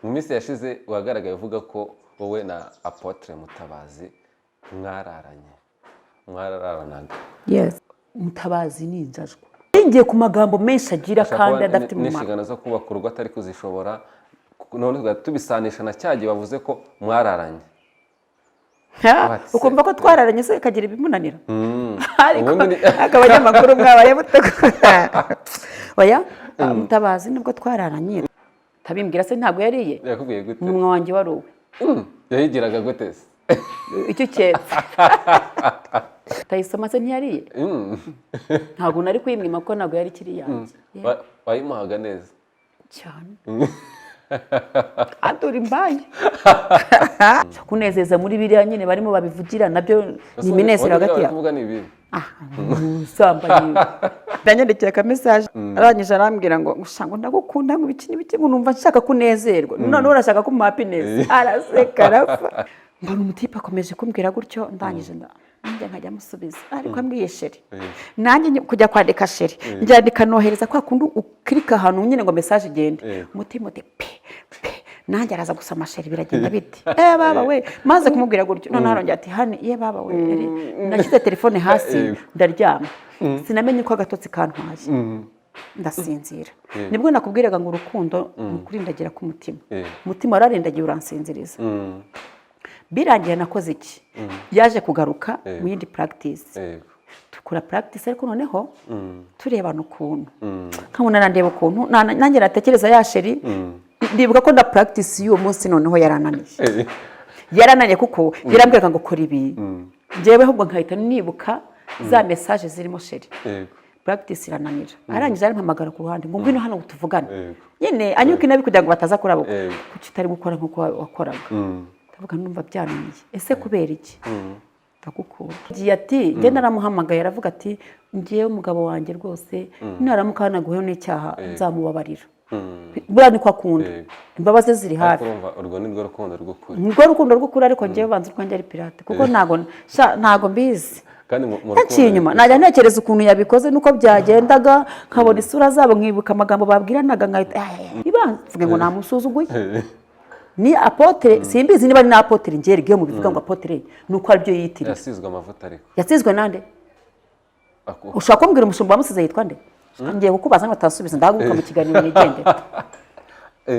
Mu minsi yashize wagaragaye uvuga ko wowe na Apôtre Mutabazi mwararanye, mwarararanaga. Yes, Mutabazi ni injajwa. Yingiye ku magambo menshi agira Ashobora kandi kuba adafite umumaro. N'inshingano zo kubaka urugo atari kuzishobora, none tugahita tubisanisha na cya gihe bavuze ko mwararanye. Ha? What? Ukumva ko twararanye se ikagira ibimunanira, ariko Ubundi ariko abanyamakuru mwabaye mutegura. Oya, Mutabazi nubwo twararanye tabimbwira se, ntabwo yariye. Yakubwiye gute? Umunwa wanjye wari uwe. Yayigiraga gute se? Icyo uketse tayisoma se ntiyariye. Ntabwo nari kuyimwima kuko ntabwo yari ikiri yanjye. Wayimuhaga neza? Cyane, adura imbaye kunezeza muri biriya nyine barimo babivugira, nabyo ni iminezero hagati yabo. Yabo. Kuvuga ni ibibi. Ubusambanyi. Yanyandikira aka message, arangije arambwira ngo gusa ngo ndagukunda, ngo ibiki n'ibiki, ngo numva nshaka kunezerwa, none urashaka kumuha happiness. Araseka arapfa. Mbona umutipe akomeje kumbwira gutyo, ndangije nanjye nkajya amusubiza, ariko ambwiye chéri, nanjye kujya kwandika chéri, njyandika nohereza kwa kundi ukirika ahantu nyine ngo message igende. Umutima uti pe pe, nanjye araza gusoma chéri, biragenda bite? Eh baba we, maze kumubwira gutyo, noneho arongera ati honey. Ye baba we, nashyize telefone hasi, ndaryama, sinamenye uko agatotsi kantwaye, ndasinzira. Nibwo nakubwiraga ngo urukundo ni ukurindagira k'umutima. Umutima wararindagiye uransinziriza. Birangiye nakoze iki? Yaje kugaruka mu yindi practice, dukora practice, ariko noneho turebana ukuntu, nkabona arandeba ukuntu, nanjye natekereza ya chéri. Ndibuka ko na practice y'uwo munsi noneho yarananiye. Yarananiye kuko yarambwiraga ngo kora ibi, njyewe ahubwo nkahita nibuka za message zirimo chéri. Practice irananira, arangije arampamagara ku ruhande ngo ngwino hano tuvugane. Nyine anyuka inabi kugira ngo bataza kuraba. Kuki utari gukora nk'uko wakoraga? Ndavuga numva byananiye. Ese kubera iki? Ndagukunda. Agiye ati njye naramuhamagaye, aravuga ati ngewe umugabo wanjye rwose naramuka hanaguweho n'icyaha nzamubabarira. Buriya niko akunda. Imbabazi ziri Ariko hafi. urumva urwo ni rwo rukundo rw'ukuri. Nirwo rukundo rw'ukuri, ariko ngewe banza urwanjye ari pirate, kuko ntago sha, ntago mbizi. Kandi mu Yaciye inyuma, najya ntekereza ukuntu yabikoze nuko byagendaga, nkabona isura zabo, nkibuka amagambo babwiranaga, nkahita ibanze ngo namusuzuguye. Ni apôtre, simbizi niba ari na apôtre. Njye iyo mubivuga ngo apôtre ni uko aribyo yiyitirira. Yasizwe amavuta ariko. Yasizwe nande? Ushobora kumbwira umushumba wamusize yitwa nde? Ngiye kukubaza ngo utasubiza, ndahaguruka mu kiganiro nigendere.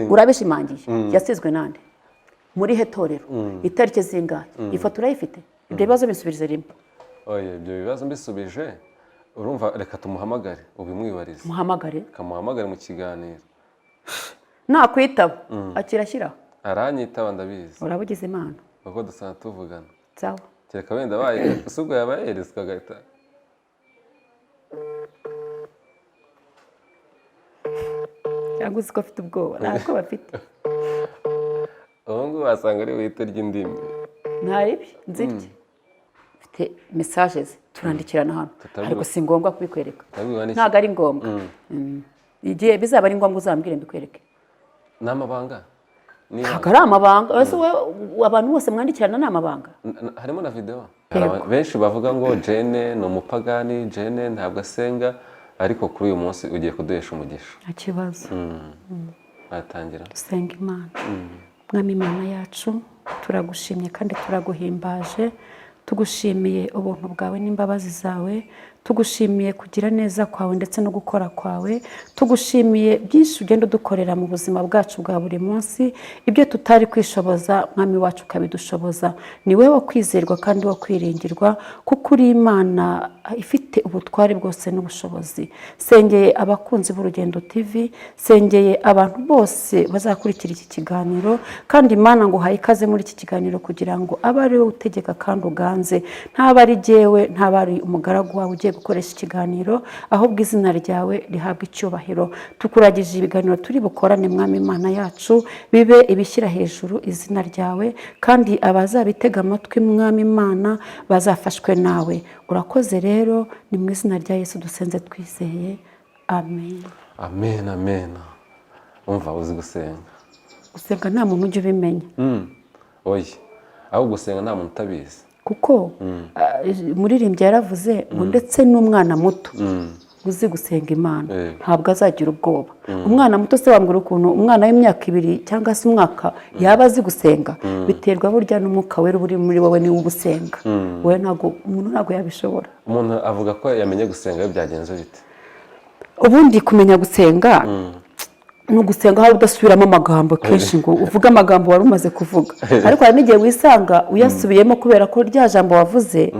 Urabishimangiye, yasizwe nande, muri he torero, itariki zingahe, ifoto urayifite? Ibyo bibazo bisubirize rimwe. Oya, ibyo bibazo mbisubije, urumva, reka tumuhamagare ubimwibarize. Muhamagare. Kamuhamagare mu kiganiro. Nakwitaba akira ashyiraho. Aranyitaba, ndabizi. Uraba ugize Imana. Kuko dusanzwe tuvugana. Sawa. Kereka wenda abaye ese ubwo yaba yeretswe agahita. Cyangwa uzi ko afite ubwoba? Nta bwoba afite. Ubu ngubu wasanga ari buhite ry'indimi. Nta ribi nzirye, mfite message ze turandikirana hano. Ariko si ngombwa kubikwereka. Tutabwirwa n'iki? Ntabwo ari ngombwa. Igihe bizaba ari ngombwa uzambwire mbikwereke. Ni amabanga. Ntabwo ari amabanga. Ese wowe abantu bose mwandikirana ni amabanga? Harimo na videwo. Hari benshi bavuga ngo Jene ni umupagani, Jene ntabwo asenga, ariko kuri uyu munsi ugiye kuduhesha umugisha. Nta kibazo. Watangira. Dusenga Imana. Mwami Imana yacu, turagushimye kandi turaguhimbaje. Tugushimiye ubuntu bwawe n'imbabazi zawe, tugushimiye kugira neza kwawe ndetse no gukora kwawe, tugushimiye byinshi ugenda udukorera mu buzima bwacu bwa buri munsi. Ibyo tutari kwishoboza, Mwami wacu, ukabidushoboza. Ni wowe wo kwizerwa kandi wo kwiringirwa, kuko uri Imana ifite ubutware bwose n'ubushobozi. Sengeye abakunzi b'Urugendo TV, sengeye abantu bose bazakurikira iki kiganiro, kandi Imana ngo uhaye ikaze muri iki kiganiro kugira ngo abe ari wowe utegeka kandi uganze, ntaba ari jyewe, ntaba ari umugaragu wawe ugiye gukoresha ikiganiro, ahubwo izina ryawe rihabwa icyubahiro. Tukuragije ibiganiro turi bukorane, Mwami Imana yacu, bibe ibishyira hejuru izina ryawe, kandi abazabitega amatwi, Mwami Imana, bazafashwe nawe. Urakoze rero, ni mu izina rya Yesu dusenze twizeye, amen. Amen, amen. Umva, uzi gusenga. Gusenga nta muntu ujya ubimenya. Oya, aho gusenga nta muntu utabizi. Kuko umuririmbyi yaravuze ngo ndetse n'umwana muto. uzi gusenga Imana Yego. ntabwo azagira ubwoba. Umwana muto se wambwira ukuntu umwana w'imyaka 2 cyangwa se umwaka yaba azi gusenga? Biterwa burya n'umwuka wera uba uri muri wowe, niwe uba usenga. Wowe ntabwo, umuntu ntabwo yabishobora. Umuntu avuga ko yamenye gusenga iyo byagenze bite? Ubundi kumenya gusenga ni ugusenga aho udasubiramo amagambo kenshi, ngo uvuge amagambo wari umaze kuvuga. Ariko hari n'igihe wisanga uyasubiyemo kubera ko rya jambo wavuze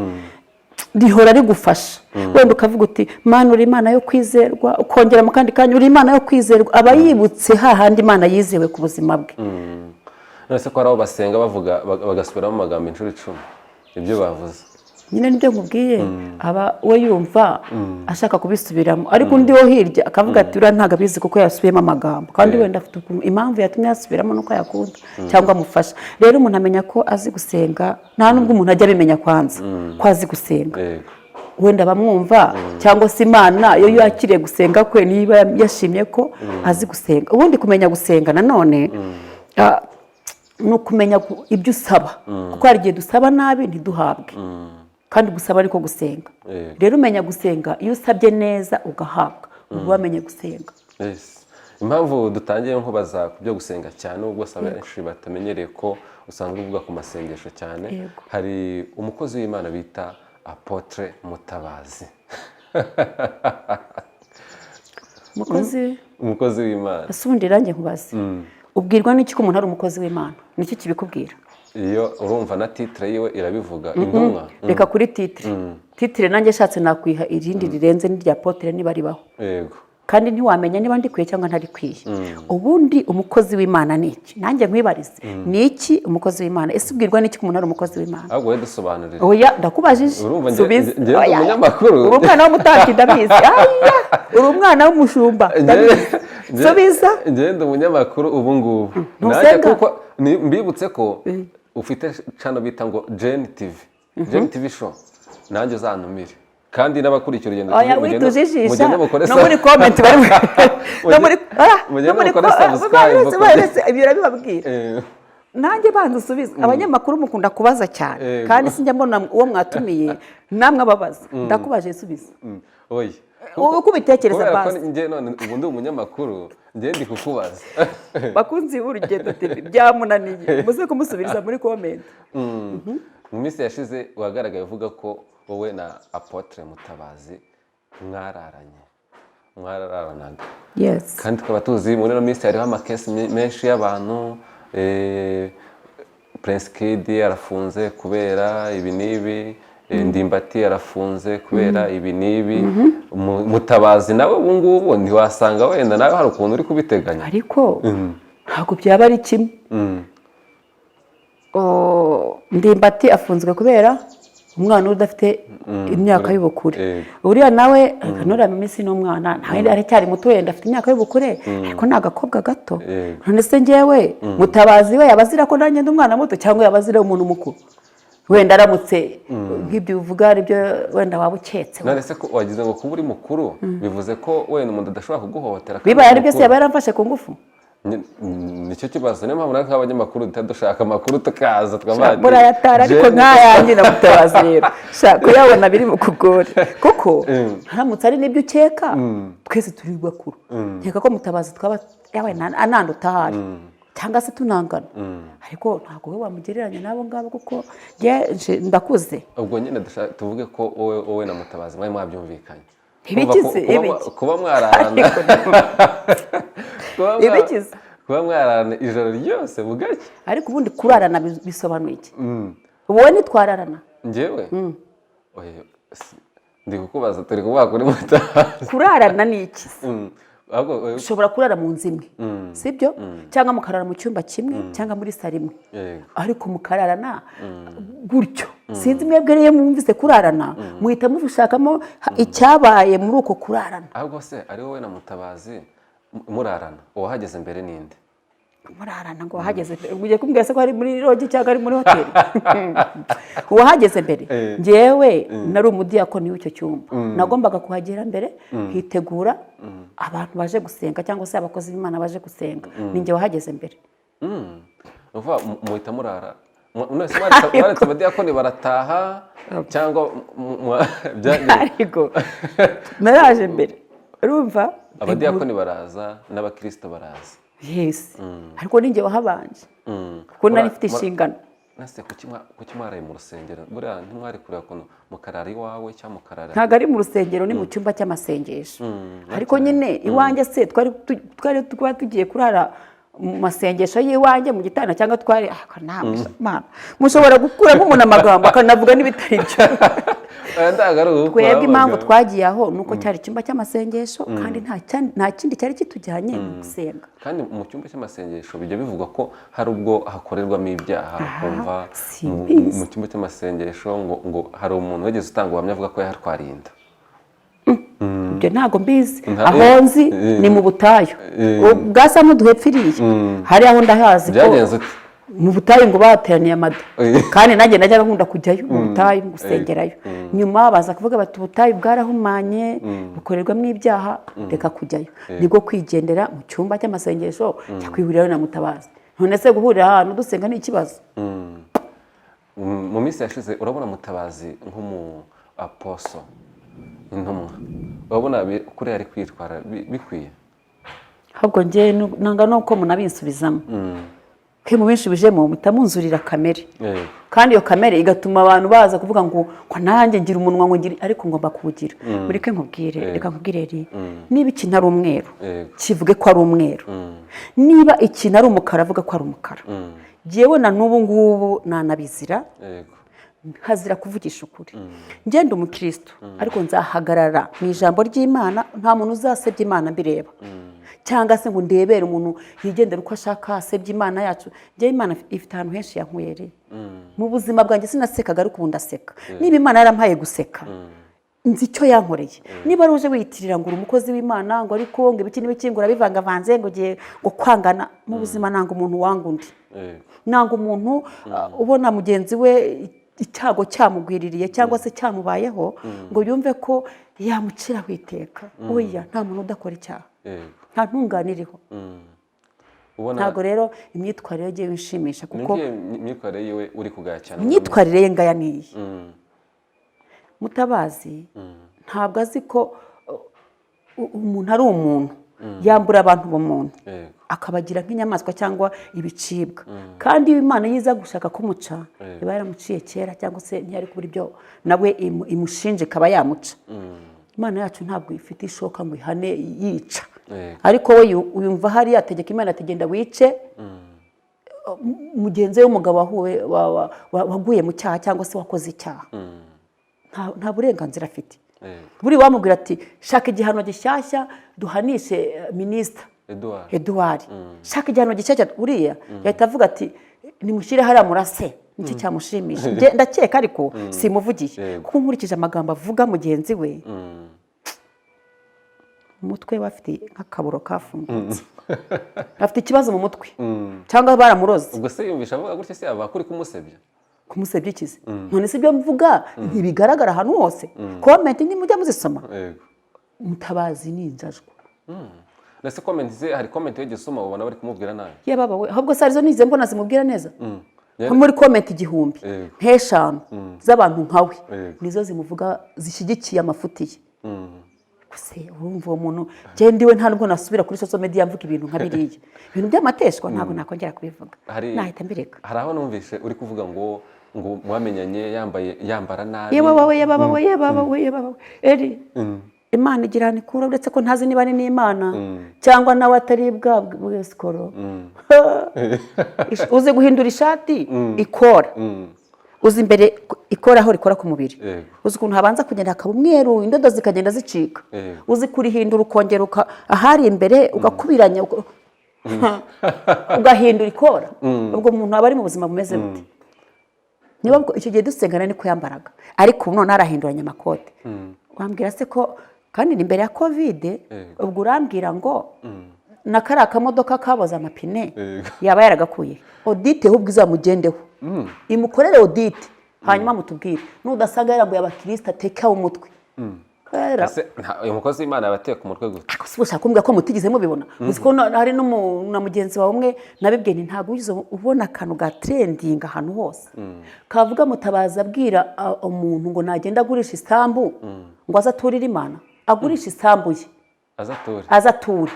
rihora rigufasha. Wenda ukavuga uti: "Mana, uri Imana yo kwizerwa," ukongera mu kandi kanya: "Uri Imana yo kwizerwa." Aba yibutse hahandi Imana yizewe ku buzima bwe. None se ko hari aho basenga bavuga bagasubiramo amagambo inshuro 10 ibyo bavuze? Nyine nibyo nkubwiye, aba we yumva ashaka kubisubiramo, ariko undi wo hirya akavuga ati: "Uriya ntabwo abizi kuko yasubiyemo amagambo." Kandi wenda afite impamvu yatumye yasubiramo, nuko ayakunda cyangwa amufasha. Rero umuntu amenya ko azi gusenga, nta nubwo umuntu ajya abimenya kwanza ko azi gusenga. Wenda bamwumva cyangwa se Imana iyo yakiriye gusenga kwe, niba yashimye ko azi gusenga. Ubundi kumenya gusenga nanone ni ukumenya ibyo usaba, kuko hari igihe dusaba nabi ntiduhabwe, kandi gusaba ariko gusenga. Rero umenya gusenga iyo usabye neza ugahabwa, uba wamenye gusenga. Yes. Impamvu dutangiye nkubaza ku byo gusenga cyane, ubwo usaba benshi batamenyereye ko usanzwe uvuga ku masengesho cyane, hari umukozi w'Imana bita Apôtre Mutabazi. Umukozi? Umukozi w'Imana. Ese ubundi irange nkubaze, ubwirwa n'iki ko umuntu ari umukozi w'Imana? Niki kibikubwira? Iyo urumva na titre yiwe irabivuga, intumwa. Reka kuri titre. Titre nanjye ashatse nakwiha irindi rirenze n'irya apôtre niba ribaho. Kandi ntiwamenya niba ndikwiye cyangwa ntarikwiye. Ubundi umukozi w'Imana ni iki? Nanjye nkwibarize, ni iki umukozi w'Imana? Ese ubwirwa n'iki ko umuntu ari umukozi w'Imana? Ahubwo wowe dusobanurire. Oya, ndakubajije. Urumva Subiza. njye ndi Oya. umunyamakuru. Uri umwana w'umutambyi, ndabizi. Aya, uri umwana w'umushumba, ndabizi. Subiza. Njye ndi umunyamakuru ubu ngubu. Ntusenga? Nanjye kuko mbibutse ko ufite channel bita ngo Jane TV, Jane TV Show, nanjye uzantumire, kandi n'abakurikira Urugendo Oya, TV witujijisha. mugende mukore No muri comment bari no muri mugende no muri mukore subscribe. Baretse, ibyo urabibabwira. Nanjye banza usubize. Abanyamakuru mukunda kubaza cyane. Kandi sinjya mbona uwo mwatumiye namwe ababaza. Ndakubaje, subiza. Oya. Wowe uko ubitekereza. Kubera ko Basi. njye none ubu ndi umunyamakuru, njye ndi kukubaza. Bakunzi b'Urugendo TV, byamunaniye, muze kumusubiriza muri comment. Mu minsi yashize wagaragaye uvuga ko wowe na Apôtre Mutabazi mwararanye, mwarararanaga. Yes. Kandi tukaba tuzi muri ino minsi hariho ama case menshi y'abantu, Prince Kid arafunze kubera ibi n'ibi, Ndimbati arafunze kubera ibi n'ibi. Mutabazi nawe ubu ngubu ntiwasanga wenda nawe hari ukuntu uri kubiteganya? Ariko ntabwo byaba ari kimwe. Oh, Ndimbati afunzwe kubera umwana udafite imyaka y'ubukure. Uriya nawe nuriya mu minsi n'umwana nawe aracyari muto, wenda afite imyaka y'ubukure, ariko ni agakobwa gato. None se njyewe Mutabazi we yaba azira ko nanjye ndi umwana muto, cyangwa yaba azira umuntu mukuru? Wenda aramutse nk'ibyo uvuga aribyo, wenda waba uketse. None se ko wagize ngo kuba uri mukuru bivuze ko wenda umuntu adashobora kuguhohotera kandi Bibaye uri ari byo se, mukuru? yaba yaramfashe ku ngufu? Nicyo kibazo. Niyo mpamvu natwe nk'abanyamakuru duhita dushaka amakuru, tukaza tukavuga ati, Murayatara, ariko "Jane." Nk'ayanjye na Mutabazi rero, shaka kuyabona biri bukugore, kuko haramutse ari n'ibyo ukeka, twese turi bakuru. Nkeka ko Mutabazi twaba yawe ananduta ahari cyangwa se tunangana, ariko ntabwo we wamugereranya n'abo ngabo, kuko njye ndakuze. Ubwo nyine tuvuge ko wowe na Mutabazi mwari mwabyumvikanye. Ibikize, ibiki? Kuba mwararana Ibikize? Kuba mwararana ijoro ryose bugacya. Ariko ubundi kurarana bisobanuye iki? Wowe ntitwararana? Njyewe? Oya, ndi kukubaza, turi kuvuga kuri Mutabazi. Kurarana ni iki se? Ahubwo oya, Ushobora kurara mu nzu imwe, sibyo? Cyangwa mukarara mu cyumba kimwe, cyangwa muri saro imwe. Ariko mukararana gutyo, sinzi mwebwe rero mwumvise kurarana muhita mushakamo icyabaye muri uko kurarana. Ahubwo se ari wowe na Mutabazi murarana, uwahageze mbere ninde? Murarana ngo wahageze mbere? Ugiye kumbwira se ko ari muri lodge cyangwa ari muri hoteli uwahageze mbere? Njyewe nari umudiyakoni w'icyo cyumba, nagombaga kuhagera mbere nkitegura abantu baje gusenga, cyangwa se abakozi b'Imana baje gusenga. Ni njye wahageze mbere. Ni ukuvuga muhita murara None se mwaretse abadiyakoni barataha cyangwa Ariko naraje mbere, urumva? Abadiyakoni baraza n'abakirisito baraza. Yes, ariko ninjye wahabanje kuko nari mfite inshingano. Nase kuki mwaraye mu rusengero? Buriya ntimwari kureba ukuntu mukarara iwawe cyangwa mukarara Ntabwo ari mu rusengero, ni mu cyumba cy'amasengesho. Ariko nyine iwanjye se twari kuba tugiye kurara mu masengesho y'iwanjye mu gitanda cyangwa twari ah, ntabwo Mana, mushobora gukuramo umuntu amagambo akanavuga n'ibitari byo. Oya, ntabwo ari ugukuramo Twebwe impamvu amagambo. twagiye aho ni uko cyari icyumba cy'amasengesho kandi nta kindi cyari kitujyanye, ni gusenga. Kandi mu cyumba cy'amasengesho bijya bivugwa ko hari ubwo hakorerwamo ibyaha, ukumva Simbizi. mu cyumba cy'amasengesho ngo hari umuntu wigeze utanga ubuhamya avuga ko yahatwariye inda. Ibyo ntabwo mbizi. Aho Aho nzi ni mu butayu bwa Samuduhepfiriye, hari aho ndahazi ko Byagenze ute? Mu butayu ngo bahateraniye amada. Kandi nanjye najyaga nkunda kujyayo mu butayu gusengerayo. Nyuma baza kuvuga bati: "Ubutayu bwarahumanye, bukorerwamo ibyaha, reka kujyayo." Nibwo kwigendera mu cyumba cy'amasengesho cya kwihurirayo na Mutabazi. None se guhurira ahantu dusenga ni ikibazo? Mu minsi yashize, urabona Mutabazi nk'umu apostle, intumwa, urabona kuriya ari kwitwara bikwiye? Ahubwo njye nanga nuko munabinsubizamo, ko mu binshubijemo muhita munzurira kamere. Kandi iyo kamere igatuma abantu baza kuvuga ngo nanjye ngira umunwa, ngo ngire, ariko ngomba kuwugira. Mureke nkubwire, reka nkubwire ri niba ikintu ari umweru, kivuge ko ari umweru. Niba ikintu ari umukara, avuga ko ari umukara. Jyewe na n'ubu ngubu nanabizira, nkazira kuvugisha ukuri. Ngenda umukristo, ariko nzahagarara mu ijambo ry'Imana. Nta muntu uzasebya Imana mbireba, cyangwa se ngo ndebere umuntu yigendera uko ashaka asebya Imana yacu. Njyewe Imana ifite ahantu henshi yankuye re. Mu buzima bwanjye sinasekaga, ariko ubu ndaseka. Niba Imana yarampaye guseka, nzi icyo yankoreye. Niba ari uje wiyitirira ngo uri umukozi w'Imana, ngo ariko ngo ibiki n'ibiki, ngo urabivangavanze, ngo ugiye ngo kwangana mu buzima, nanga umuntu wanga undi. Nanga umuntu ubona mugenzi we icyago cyamugwiririye cyangwa se cyamubayeho, ngo yumve ko yamuciraho iteka. Oya, nta muntu udakora icyaha. Nta ntungane iriho. Ubona Ntabwo rero imyitwarire ye igiye inshimisha ni kuko ngiye myitwarire yiwe uri kugaya cyane? Imyitwarire ye ngaya niyi. Mutabazi ntabwo azi ko umuntu ari umuntu, yambura abantu ubumuntu, akabagira nk'inyamaswa cyangwa ibicibwa. Kandi iyo Imana yiza gushaka kumuca, iba yaramuciye kera, cyangwa se ntiyari kubura ibyo nawe imushinja ikaba yamuca. Imana yacu ntabwo ifite ishoka ngo ihane yica. Ariko we yumva hari yategeka Imana ati: "Genda wice mugenzi we w'umugabo waguye mu cyaha cyangwa se wakoze icyaha." Nta burenganzira afite. Buri wamubwira ati: "Shaka igihano gishyashya duhanishe minisita Edouard." Edouard, shaka igihano gishyashya." Uriya yahita avuga ati: "Nimushyire hariya murase." Nicyo cyamushimisha. Njye ndakeka, ariko simuvugiye, kuko nkurikije amagambo avuga mugenzi we, umutwe we afite nk'akaburo kafungutse, afite ikibazo mu mutwe cyangwa baramuroze. Ubwo se yumvisha avuga gutya se aba kuri kumusebya? Kumusebya ikize? None se ibyo mvuga ntibigaragara ahantu hose? Comment ntimujya muzisoma? Yego. Mutabazi ni injajwa. Ndetse comment ze, hari comment wigeze usoma ubona bari kumubwira nabi? Ye baba we, ahubwo se arizo nize mbona zimubwira neza? Nko muri comment 1000, nk'eshanu z'abantu nkawe nizo zimuvuga, zishyigikiye amafuti ye. Gusa urumva uwo muntu, genda iwe. Nta nubwo nasubira kuri social media mvuga ibintu nka biriya, ibintu by'amateshwa ntabwo nakongera kubivuga. Nahita mbireka. Hari aho numvise uri kuvuga ngo mwamenyanye yambaye, yambara nabi. Ye baba we, ye baba we, ye baba we, ye baba we! Eri Imana igira ahantu ikura, uretse ko ntazi niba ari n'Imana cyangwa nawe atari bwa bwesikoro. Uzi guhindura ishati ikora, uzi imbere ikora aho rikora ku mubiri? Uzi ukuntu habanza kugenda hakaba umweru, indodo zikagenda zicika? Uzi kurihindura ukongera ahari imbere ugakubiranya, ugahindura ikora? Ubwo umuntu aba ari mu buzima bumeze bute? Niba icyo gihe dusengana niko yambaraga, ariko ubu none arahinduranya amakote. Wambwira se ko kandi ni imbere ya Covid? Ubwo urambwira ngo na kariya kamodoka kaboze amapine yaba yaragakuye? Audit ahubwo izamugendeho, imukorere audit, hanyuma mutubwire. Nudasanga yarambuye abakirisita ateka umutwe. Era. Ese uyu mukozi w'Imana aba ateka umutwe gute? Ariko si ushaka kumbwira ko mutigeze mubibona? Uzi ko hari na mugenzi wawe umwe nabibwiye nti ntabwo wigeze ubona akantu ga trending ahantu hose kavuga Mutabazi abwira umuntu ngo nagenda agurisha isambu, ngo aze aturire Imana, agurisha isambu ye, aza ature. Aze ature.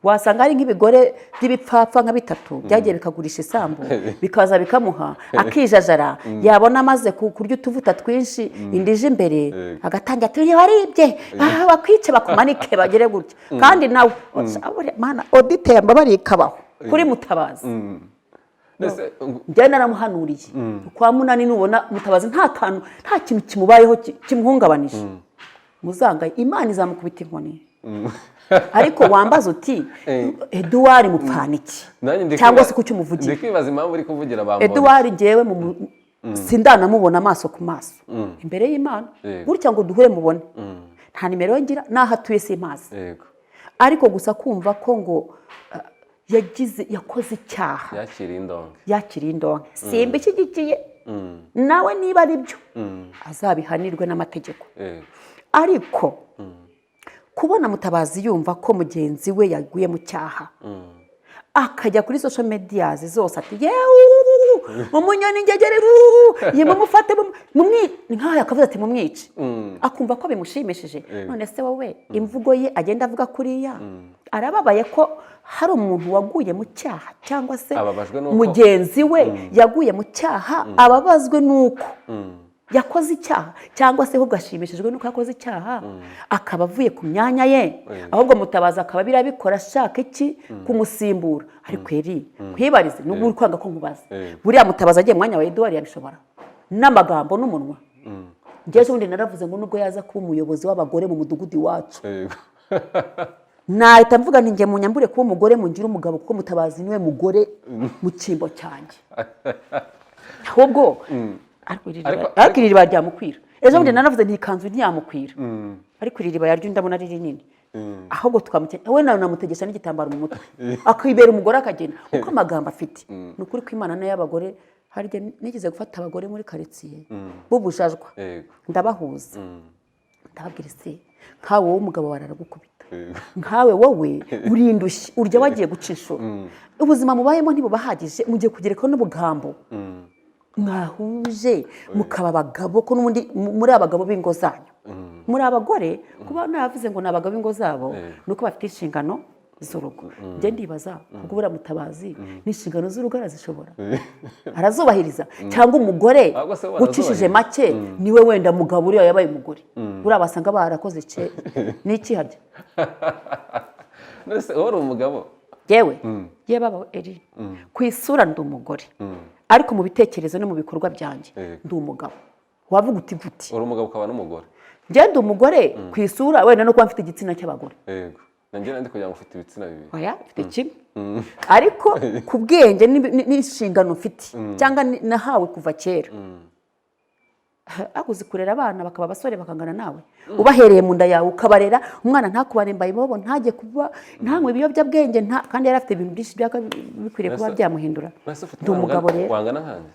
Wasanga hari nk'ibigore by'ibipfapfa nka bitatu byagiye bikagurisha isambu, bikaza bikamuha, akijajara. Yabona amaze kurya utuvuta twinshi, inda ije imbere, agatangira ati: "Waribye, bakwice, bakumanike, bagere gutya." Kandi nawe Mana audit yambabariye ikabaho kuri Mutabazi. Mbese, Njyewe naramuhanuriye kwa munani, nubona Mutabazi nta kantu, nta kintu kimubayeho kimuhungabanije, muzangaye, Imana izamukubita inkoni. Ariko wambaza uti: "Eduwari mupfana iki?" Nanjye ndi Cyangwa se kuki umuvugira? Ndi kwibaza impamvu uri kuvugira Bamporiki. Eduwari njyewe sindanamubona amaso ku maso imbere y'Imana gutya ngo duhure mubone. Nta nimero ye ngira, n'aho atuye simpazi. Ariko gusa kumva ko ngo yagize, yakoze icyaha, yakiriye indonke, yakiriye indonke, simba ishyigikiye. Nawe niba ari byo, azabihanirwe n'amategeko. Ariko kubona Mutabazi yumva ko mugenzi we yaguye mu cyaha, akajya kuri social media zose ati: "Yewe, umunyoni ngegere, ye mumufate, mumwi," nkaho yakavuze ati: "Mumwice," akumva ko bimushimishije. None se wowe, imvugo ye agenda avuga kuriya, arababaye ko hari umuntu waguye mu cyaha, cyangwa se Ababajwe n'uko- mugenzi we yaguye mu cyaha, ababazwe n'uko yakoze icyaha, cyangwa se ahubwo ashimishijwe n'uko yakoze icyaha akaba avuye ku myanya ye? Ahubwo Mutabazi akaba birabikora ashaka iki? Kumusimbura. Ariko eri nkwibarize, nubwo uri kwanga ko nkubaza, buriya Mutabazi agiye mu mwanya wa Eduwari yabishobora n'amagambo n'umunwa? Njyewe ubundi naravuze ngo nubwo yaza kuba umuyobozi w'abagore mu mudugudu iwacu, nahita mvuga nti: "Njye munyambure kuba umugore, mungire umugabo, kuko Mutabazi niwe mugore mu cyimbo cyanjye." Ahubwo ariko iri riba, ariko iri riba ryamukwira. Ejo bundi naravuze nti ikanzu ntiyamukwira, ariko iri ribaya ryo ndabona ari rinini. Ahubwo tukamukenya, we nawe namutegesha n'igitambaro mu mutwe, akibera umugore akagenda, kuko amagambo afite ni ukuri ko Imana n'ay'abagore. Hari igihe nigeze gufata abagore muri karitsiye b'ubujajwa, ndabahuza, ndababwira: "Ese nkawe wowe, umugabo wawe aragukubita, nkawe wowe urindushye, urya wagiye guca inshuro, ubuzima mubayemo ntibubahagije, mugiye kugerekaho n'ubugambo? Mwahuje mukaba abagabo, ko n'ubundi muri abagabo b'ingo zanyu, muri abagore." Kuba navuze ngo ni abagabo b'ingo zabo, ni uko bafite inshingano z'urugo. Njye ndibaza ubwo buriya Mutabazi n'inshingano z'urugo arazishobora, arazubahiriza, cyangwa umugore Ahubwo se we ucishije arazubahiriza. make niwe wenda mugabo uriya yabaye umugore, buriya basanga barakoze ce n'iki harya? None se wowe uri umugabo? Yewe yewe baba eri, ku isura ndi umugore, ariko mu bitekerezo no mu bikorwa byanjye ndi umugabo. Wavuga uti gute? Uri umugabo ukaba n'umugore? Njye ndi umugore ku isura, wenda no kuba mfite igitsina cy'abagore. Yego, nanjye ndi kugira ngo ufite ibitsina bibiri. Oya, mfite kimwe, ariko ku bwenge n'inshingano mfite cyangwa nahawe kuva kera. Ariko uzi kurera abana bakaba abasore, bakangana nawe, ubahereye mu nda yawe ukabarera, umwana ntakubane mbayibobo, ntajye kuba, ntanywe ibiyobyabwenge, kandi yari afite ibintu byinshi byaka bikwiriye kuba byamuhindura. Mbese ufite Ndi umwana umugabo rero. wangana nkanjye?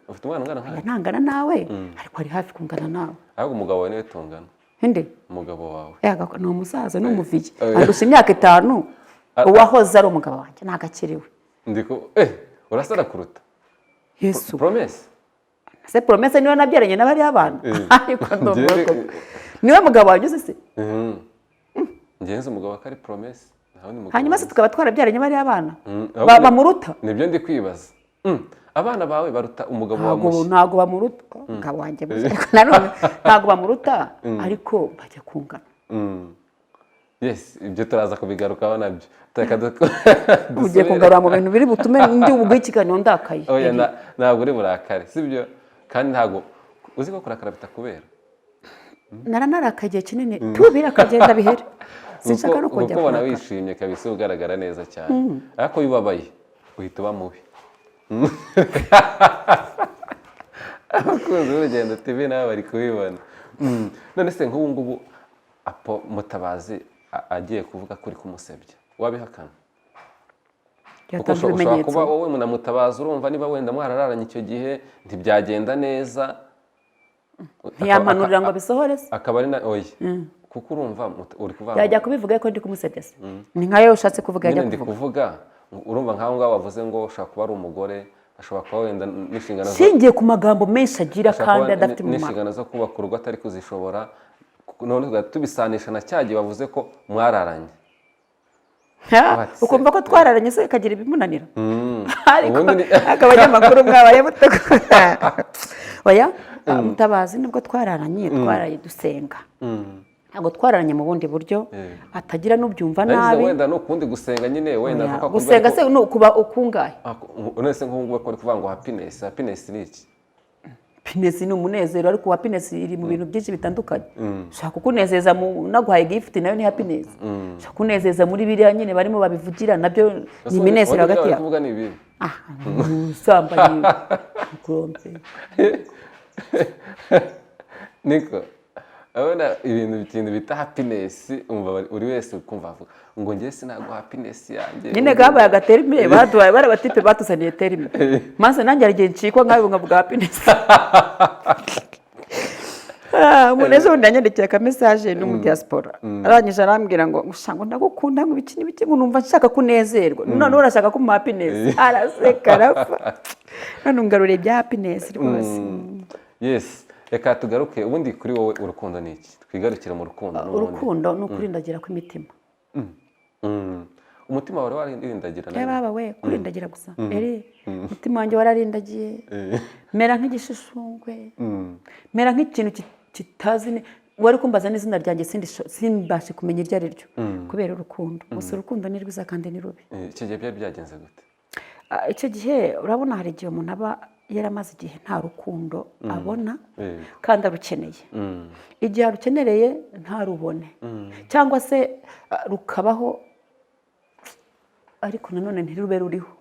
Ufite umwana ungana nkanjye? Ntangana nawe, ariko ari hafi kungana nawe. Ahubwo umugabo wawe niwe tungana. Nde? Umugabo wawe. Yaga, ni umusaza, ni umuviye, Eh. andusha imyaka 5. Uwahoze ari umugabo wanjye ntabwo akiriwe. Ndi ku urasara kuruta Yesu! Promesse. Se Promesse niwe nabyaranye n'abariya bana? Ariko ndumva Njyewe- ko niwe mugabo wanjye uzi se? Njyewe nzi umugabo ko ari Promesse, nta wundi mugabo Hanyuma se nzi. tukaba twarabyaranye bariya bana, Ahubwo bamuruta? Nibyo ndi kwibaza. Abana bawe baruta umugabo wawe Ntabwo mushya? Ntabwo bamuruta umugabo wanjye mushya, ariko nanone ntabwo bamuruta, ariko bajya kungana. Yes, ibyo turaza kubigarukaho nabyo. Reka Ugiye dusubire- kungarura mu bintu biri butume ndi buguhe ikiganiro ndakaye. Oya, ntabwo uri burakare, sibyo? Kandi ntabwo uzi ko kurakara bitakubera. Naranarakaye igihe kinini, tubira akagenda bihere, sinshaka no kongera Kuko ubona kurakara. wishimye kabisa, ugaragara neza cyane, ariko iyo ubabaye uhita uba mubi. Abakunzi b'Urugendo TV nabo bari kubibona. None se nk'ubu ngubu apo Mutabazi agiye kuvuga ko uri kumusebya, wabihakana? Kuko Yatanze ushobora ibimenyetso. kuba wowe na Mutabazi, urumva niba wenda mwarararanye icyo gihe ntibyagenda neza, Ntiyampanurira ngo abisohore se? Akaba ari na oya. Kuko urumva uri kuvuga ngo Yajya kubivuga ko ndi kumusebya se? Ni nkayo ushatse kuvuga yajya Nyine ndi kuvuga. kuvuga, urumva nk'aho ngaho bavuze ngo ushobora kuba ari umugore, ashobora kuba wenda n'inshingano zo Nshingiye ku magambo menshi agira ashobora kandi kuba adafite umumaro. n'inshingano zo kubaka urugo atari kuzishobora. None tugahita tubisanisha na cya gihe bavuze ko mwararanye. Ha, What se? Ukumva ko twararanye se ikagira ibimunanira? Ariko Ubundi abanyamakuru mwabaye mute? Oya, Mutabazi nubwo twararanye, twaraye dusenga, ntabwo twararanye mu bundi buryo atagira n'ubyumva Nagize nabi. Wenda ni ukundi gusenga nyine wenda Oya, kuko akubwira gusenga ko se ni ukuba ukungahe? Ah, none se nk'ubu ngubu ko uri kuvuga ngo happiness, happiness ni iki? Happiness ni umunezero, ariko happiness iri mu bintu byinshi bitandukanye. Ushaka kukunezeza mu naguhaye gift, nayo ni happiness. Ushaka kunezeza muri biriya nyine barimo babivugira, nabyo ni iminezero Ubundi hagati biriya bari yabo. kuvuga ni ibihe? Ah, ubusambanyi, kurompe. Niko urabona ibintu, ikintu bita happiness, umva buri wese ukumva avuga ngo njye sinaguha happiness yanjye. Nyine kabaye agaterme baduhaye, bari abatipe batuzaniye terme, maze nanjye hari igihe ncikwa nkawe nkavuga happiness. Ah, umuntu ejo bundi yanyandikiye aka message, ni umu diaspora, arangije arambwira ngo gusa ngo ndagukunda, ngo ibiki n'ibiki, ngo numva nshaka kunezerwa. Noneho urashaka kumuha happiness? Araseka arapfa. None ungaruriye ibya happiness rwose. Yes, reka tugaruke ubundi kuri wowe, urukundo ni iki? Twigarukire mu rukundo n'ubundi. Urukundo ni ukurindagira kw'imitima. Umutima wawe warindagira nawe? Baba we, kurindagira gusa eri, umutima wanjye wararindagiye, mera nk'igishishungwe, mera nk'ikintu kitazi wari kumbaza n'izina ryanjye simbashe kumenya iryo ari ryo kubera urukundo gusa. Urukundo ni rwiza kandi ni rubi. Icyo gihe byari byagenze gute? Ah, icyo gihe urabona hari igihe umuntu aba yaramaze igihe nta rukundo abona kandi arukeneye. Igihe arukenereye ntarubone, cyangwa se rukabaho ariko nanone ntirube ruriho.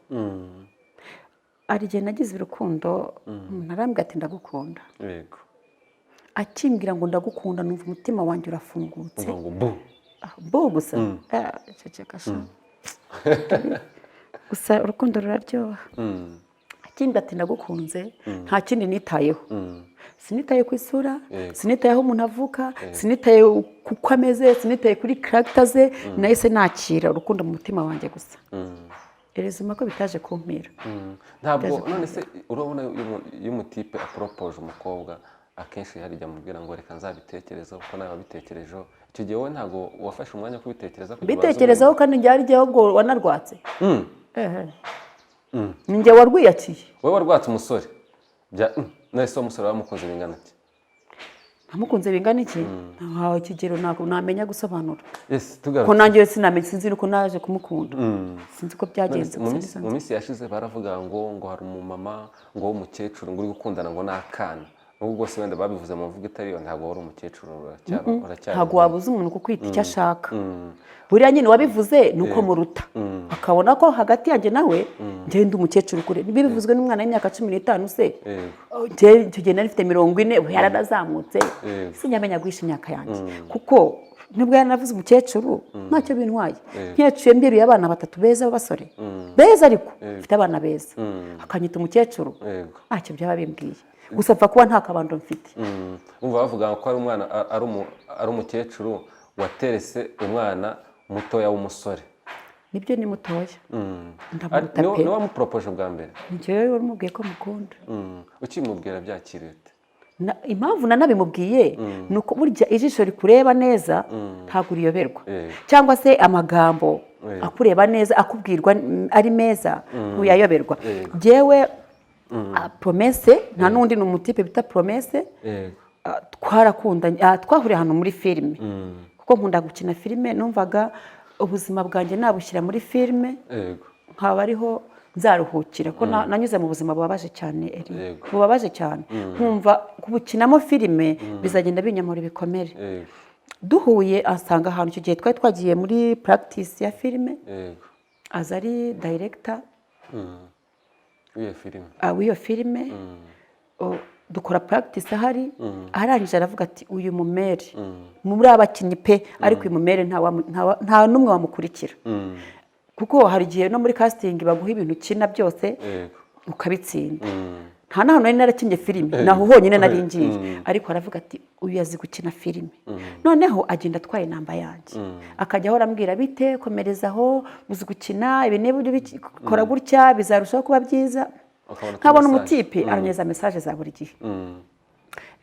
Hari igihe nagize urukundo, umuntu arambwira ati: "Ndagukunda." Akimbwira ngo ndagukunda, numva umutima wanjye urafungutse. Umva ngo bu. Ah, bu gusa. Ah, ceceka sha. Gusa urukundo ruraryoha. Akimbwira ati: "Ndagukunze," nta kindi nitayeho. Sinitaye ku isura, sinitaye aho umuntu avuka, sinitaye kuko ameze, sinitaye kuri character ze. Nahise nakira urukundo mu mutima wanjye gusa. Erezima ko bitaje kumpira. Ntabwo none se urabona iyo umutipe aporopoje umukobwa, akenshi hari igihe amubwira ngo reka nzabitekerezeho, kuko nawe wabitekerejeho. Icyo gihe wowe ntabwo wafashe umwanya wo kubitekereza kugira ubanze Mbitekerezaho kandi njye hari igihe ahubwo wanarwatse. Ehe. Ni njye warwiyakiye. Wowe warwatse umusore bya none se uwo musore wamukunze bingana iki? Namukunze bingana iki? Ntawe ikigero, ntabwo namenya gusobanura. Yes. Ko Tugarutse nanjye sinamenya, sinzi nuko naje kumukunda, sinzi ko byagenze. Mu Gusa minsi nisanze. Mu minsi yashize baravuga ngo hari umumama ngo w'umukecuru ngo uri gukundana ngo n'akana, nubwo bwose wenda babivuze mu mvugo itari yo, ntabwo wari umukecuru, uracyari Ntabwo wabuza umuntu kukwita icyo ashaka. Buriya nyine wabivuze ni uko muruta, akabona ko hagati yanjye nawe njyewe ndi umukecuru kure. Niba bivuzwe n'umwana w'imyaka 15 se, njyewe icyo gihe nari mfite 40, ubu yaranazamutse. Sinyamenya guhisha imyaka yanjye, kuko nubwo yaranavuze umukecuru ntacyo bintwaye. Nkecuye mbyeruye abana batatu beza b'abasore beza, ariko mfite abana beza, akanyita umukecuru, ntacyo byaba bimbwiye, gusa apfa kuba nta kabando mfite. Umva, bavuga ko ari umwana ari umukecuru waterese umwana mutoya w'umusore. Nibyo, ni mutoya, ndamuruta pe. Niwe wamuporopoje bwa mbere? Njyewe wari umubwiye ko mukunda. Ukimubwira byakiriye ute? Impamvu nanabimubwiye ni uko burya ijisho rikureba neza ntabwo uriyoberwa, cyangwa se amagambo akureba neza, akubwirwa ari meza, ntuyayoberwa. Njyewe Promesse, nta n'undi, ni umutipe bita Promesse. Twarakundanye, twahuriye ahantu muri filime, kuko nkunda gukina filime. Numvaga ubuzima bwanjye nabushyira muri filime, nkaba ariho nzaruhukira, ko nanyuze mu buzima bubabaje cyane, Eri. Bubabaje cyane, nkumva kubukinamo filime bizagenda binyamura ibikomere. Duhuye asanga ahantu, icyo gihe twari twagiye muri practice ya filime, aza ari director W'iyo filime? W'iyo filime. Dukora practice ahari, arangije aravuga ati: "Uyu mumere muri abakinnyi pe, ariko uyu mumere nta n'umwe wamukurikira," kuko hari igihe no muri casting baguha ibintu ukina byose ukabitsinda. Nta n'ahantu nari narakinnye filime, naho honyine nari ngiye. Ariko aravuga ati: "Uyu azi gukina filime." Noneho agenda atwaye inamba yanjye, akajya ahora ambwira: "Bite, komereza aho, uzi gukina ibi, niba ubikora gutya bizarushaho kuba byiza." Ukabona Nkabona utu message. Umutipe aranyereza message za buri gihe.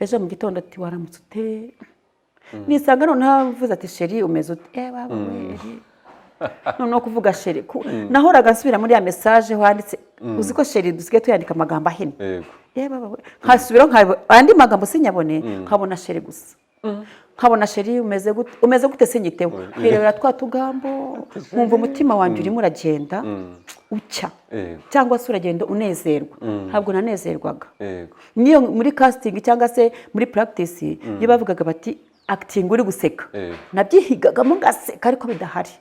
Ejo mu gitondo ati: "Waramutse ute?" Nisanga noneho avuze ati: "Chéri, umeze ute?" Eh baba we, noneho kuvuga chéri, nahoraga nsubira muri ya message wanditse. Uzi ko chéri dusigaye tuyandika amagambo ahinnye? Ye baba we, nkasubiraho andi magambo sinyabone, nkabona chéri gusa, nkabona: "Chéri, umeze gute? Umeze gute?" Sinyiteho, nkirebera twa tugambo, nkumva umutima wanjye urimo uragenda ucya cyangwa se uragenda unezerwa. Ntabwo nanezerwaga. Niyo muri casting cyangwa se muri practice, iyo bavugaga bati: "Acting uri guseka," nabyihigagamo ngaseka ariko bidahari.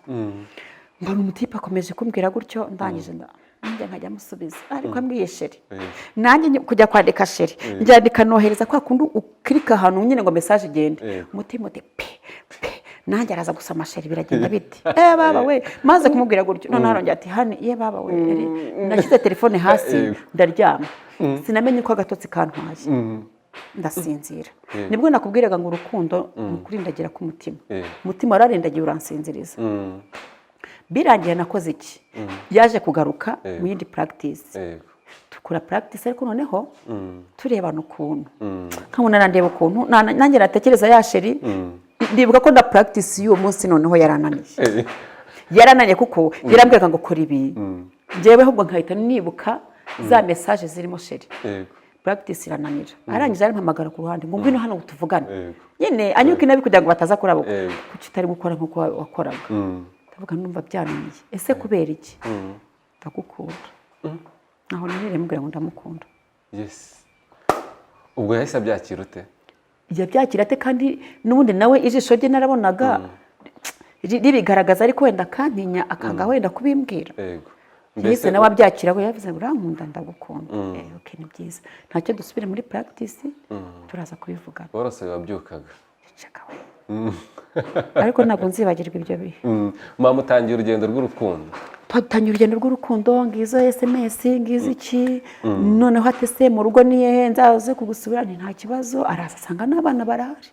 Mbona umutipe akomeje kumbwira gutyo, ndangije nanjye nkajya amusubiza, ariko ambwiye chéri, nanjye kujya kwandika chéri, njyandika nohereza kwa kundi ukirika ahantu nyine ngo message igende. Umutima uti pe pe, nanjye araza gusoma chéri, biragenda bite? Eh baba we, maze kumubwira gutyo, noneho arongera ati: "Honey." Ye baba we, nashyize telefone hasi, ndaryama, sinamenye uko agatotsi kantwaye, ndasinzira. Nibwo nakubwiraga ngo urukundo ni ukurindagira k'umutima. Umutima wararindagiye, uransinziriza. Birangiye nakoze iki? Yaje kugaruka mu yindi practice, dukora practice, ariko noneho turebana ukuntu, nkabona arandeba ukuntu, nanjye natekereza ya chéri. Ndibuka ko na practice y'uwo munsi noneho yarananiye. Yarananiye kuko yarambwiraga ngo: "Kora ibi," njyewe ahubwo nkahita nibuka za message zirimo chéri. Practice irananira. Arangije arampamagara ku ruhande ngo: "Ngwino hano tuvugane." Nyine anyuka inabi kugira ngo bataza kuraba. "Kuki utari gukora nk'uko wakoraga?" Ndavuga: "Numva byananiye." "Ese kubera iki?" "Ndagukunda." Aho nahereye mubwira ngo ndamukunda. Yes, ubwo yahise abyakira ute? Yabyakira ate kandi n'ubundi nawe ijisho rye narabonaga ribigaragaza, ariko wenda akantinya, akanga wenda kubimbwira. Yahise nawe abyakira, we yavuze ngo: "Urankunda, ndagukunda." Eh, okay, ni byiza, ntacyo, dusubire muri practice, turaza kubivugana. Worose wabyukaga. Ceceka we. Ariko ntabwo nzibagirwa ibyo bihe. Mama, utangiye urugendo rw'urukundo. Twatangiye urugendo rw'urukundo, ngizo SMS, ngizo iki. Noneho ati: "Se mu rugo ni hehe, nzaze kugusubira?" Nti: "Nta kibazo." Araza asanga n'abana barahari.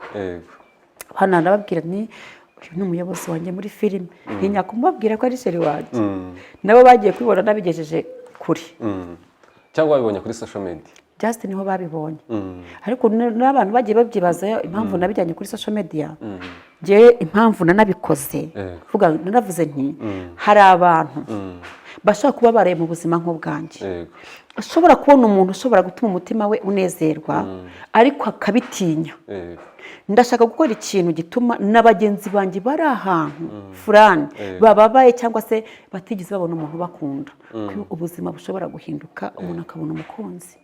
Hano ndababwira nti: "Uyu ni umuyobozi wanjye muri filime." Ntinya kumubabwira ko ari chéri wanjye. Nabo bagiye kubibona nabigejeje kure. Cyangwa wabibonye kuri social media? Just niho babibonye, ariko n'abantu bagiye babyibaza impamvu nabijyanye kuri social media. Njyewe impamvu nanabikoze, vuga naravuze nti hari abantu bashobora kuba baraye mu buzima nk'ubwanjye, ushobora kubona umuntu ushobora gutuma umutima we unezerwa ariko akabitinya. Ndashaka gukora ikintu gituma na bagenzi banjye bari ahantu furani bababaye cyangwa se batigeze babona umuntu ubakunda, ko ubuzima bushobora guhinduka, umuntu akabona umukunzi.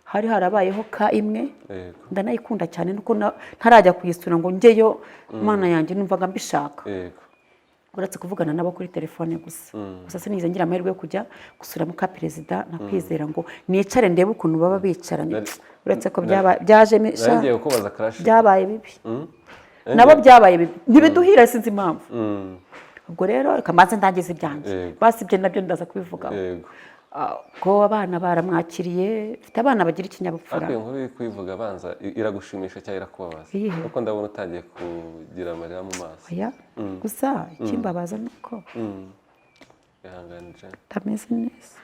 Hari harabayeho ka imwe, ndanayikunda cyane, nuko ntarajya kuyisura ngo njyeyo. Imana yanjye, numvaga mbishaka, uretse kuvugana nabo kuri telefone gusa. Gusa sinigeze ngira amahirwe yo kujya gusura muka perezida na Kwizera ngo nicare ndebe ukuntu baba bicaranye, uretse ko byaje Nari ngiye kukubaza crush. Byabaye bibi nabo, byabaye bibi, ntibiduhira, sinzi impamvu. Ubwo rero reka mbanze ndangize ibyanjye. Basi ibyo nabyo ndaza kubivugaho. Ah, ko abana baramwakiriye, mfite abana bagira ikinyabupfura. Ariko iyo nkuru uri kuyivuga, banza iragushimisha cyangwa irakubabaza? Iyihe? Kuko ndabona utangiye kugira amarira mu maso. Oya, gusa ikimbabaza ni uko Ihangane, Jane. ntameze neza,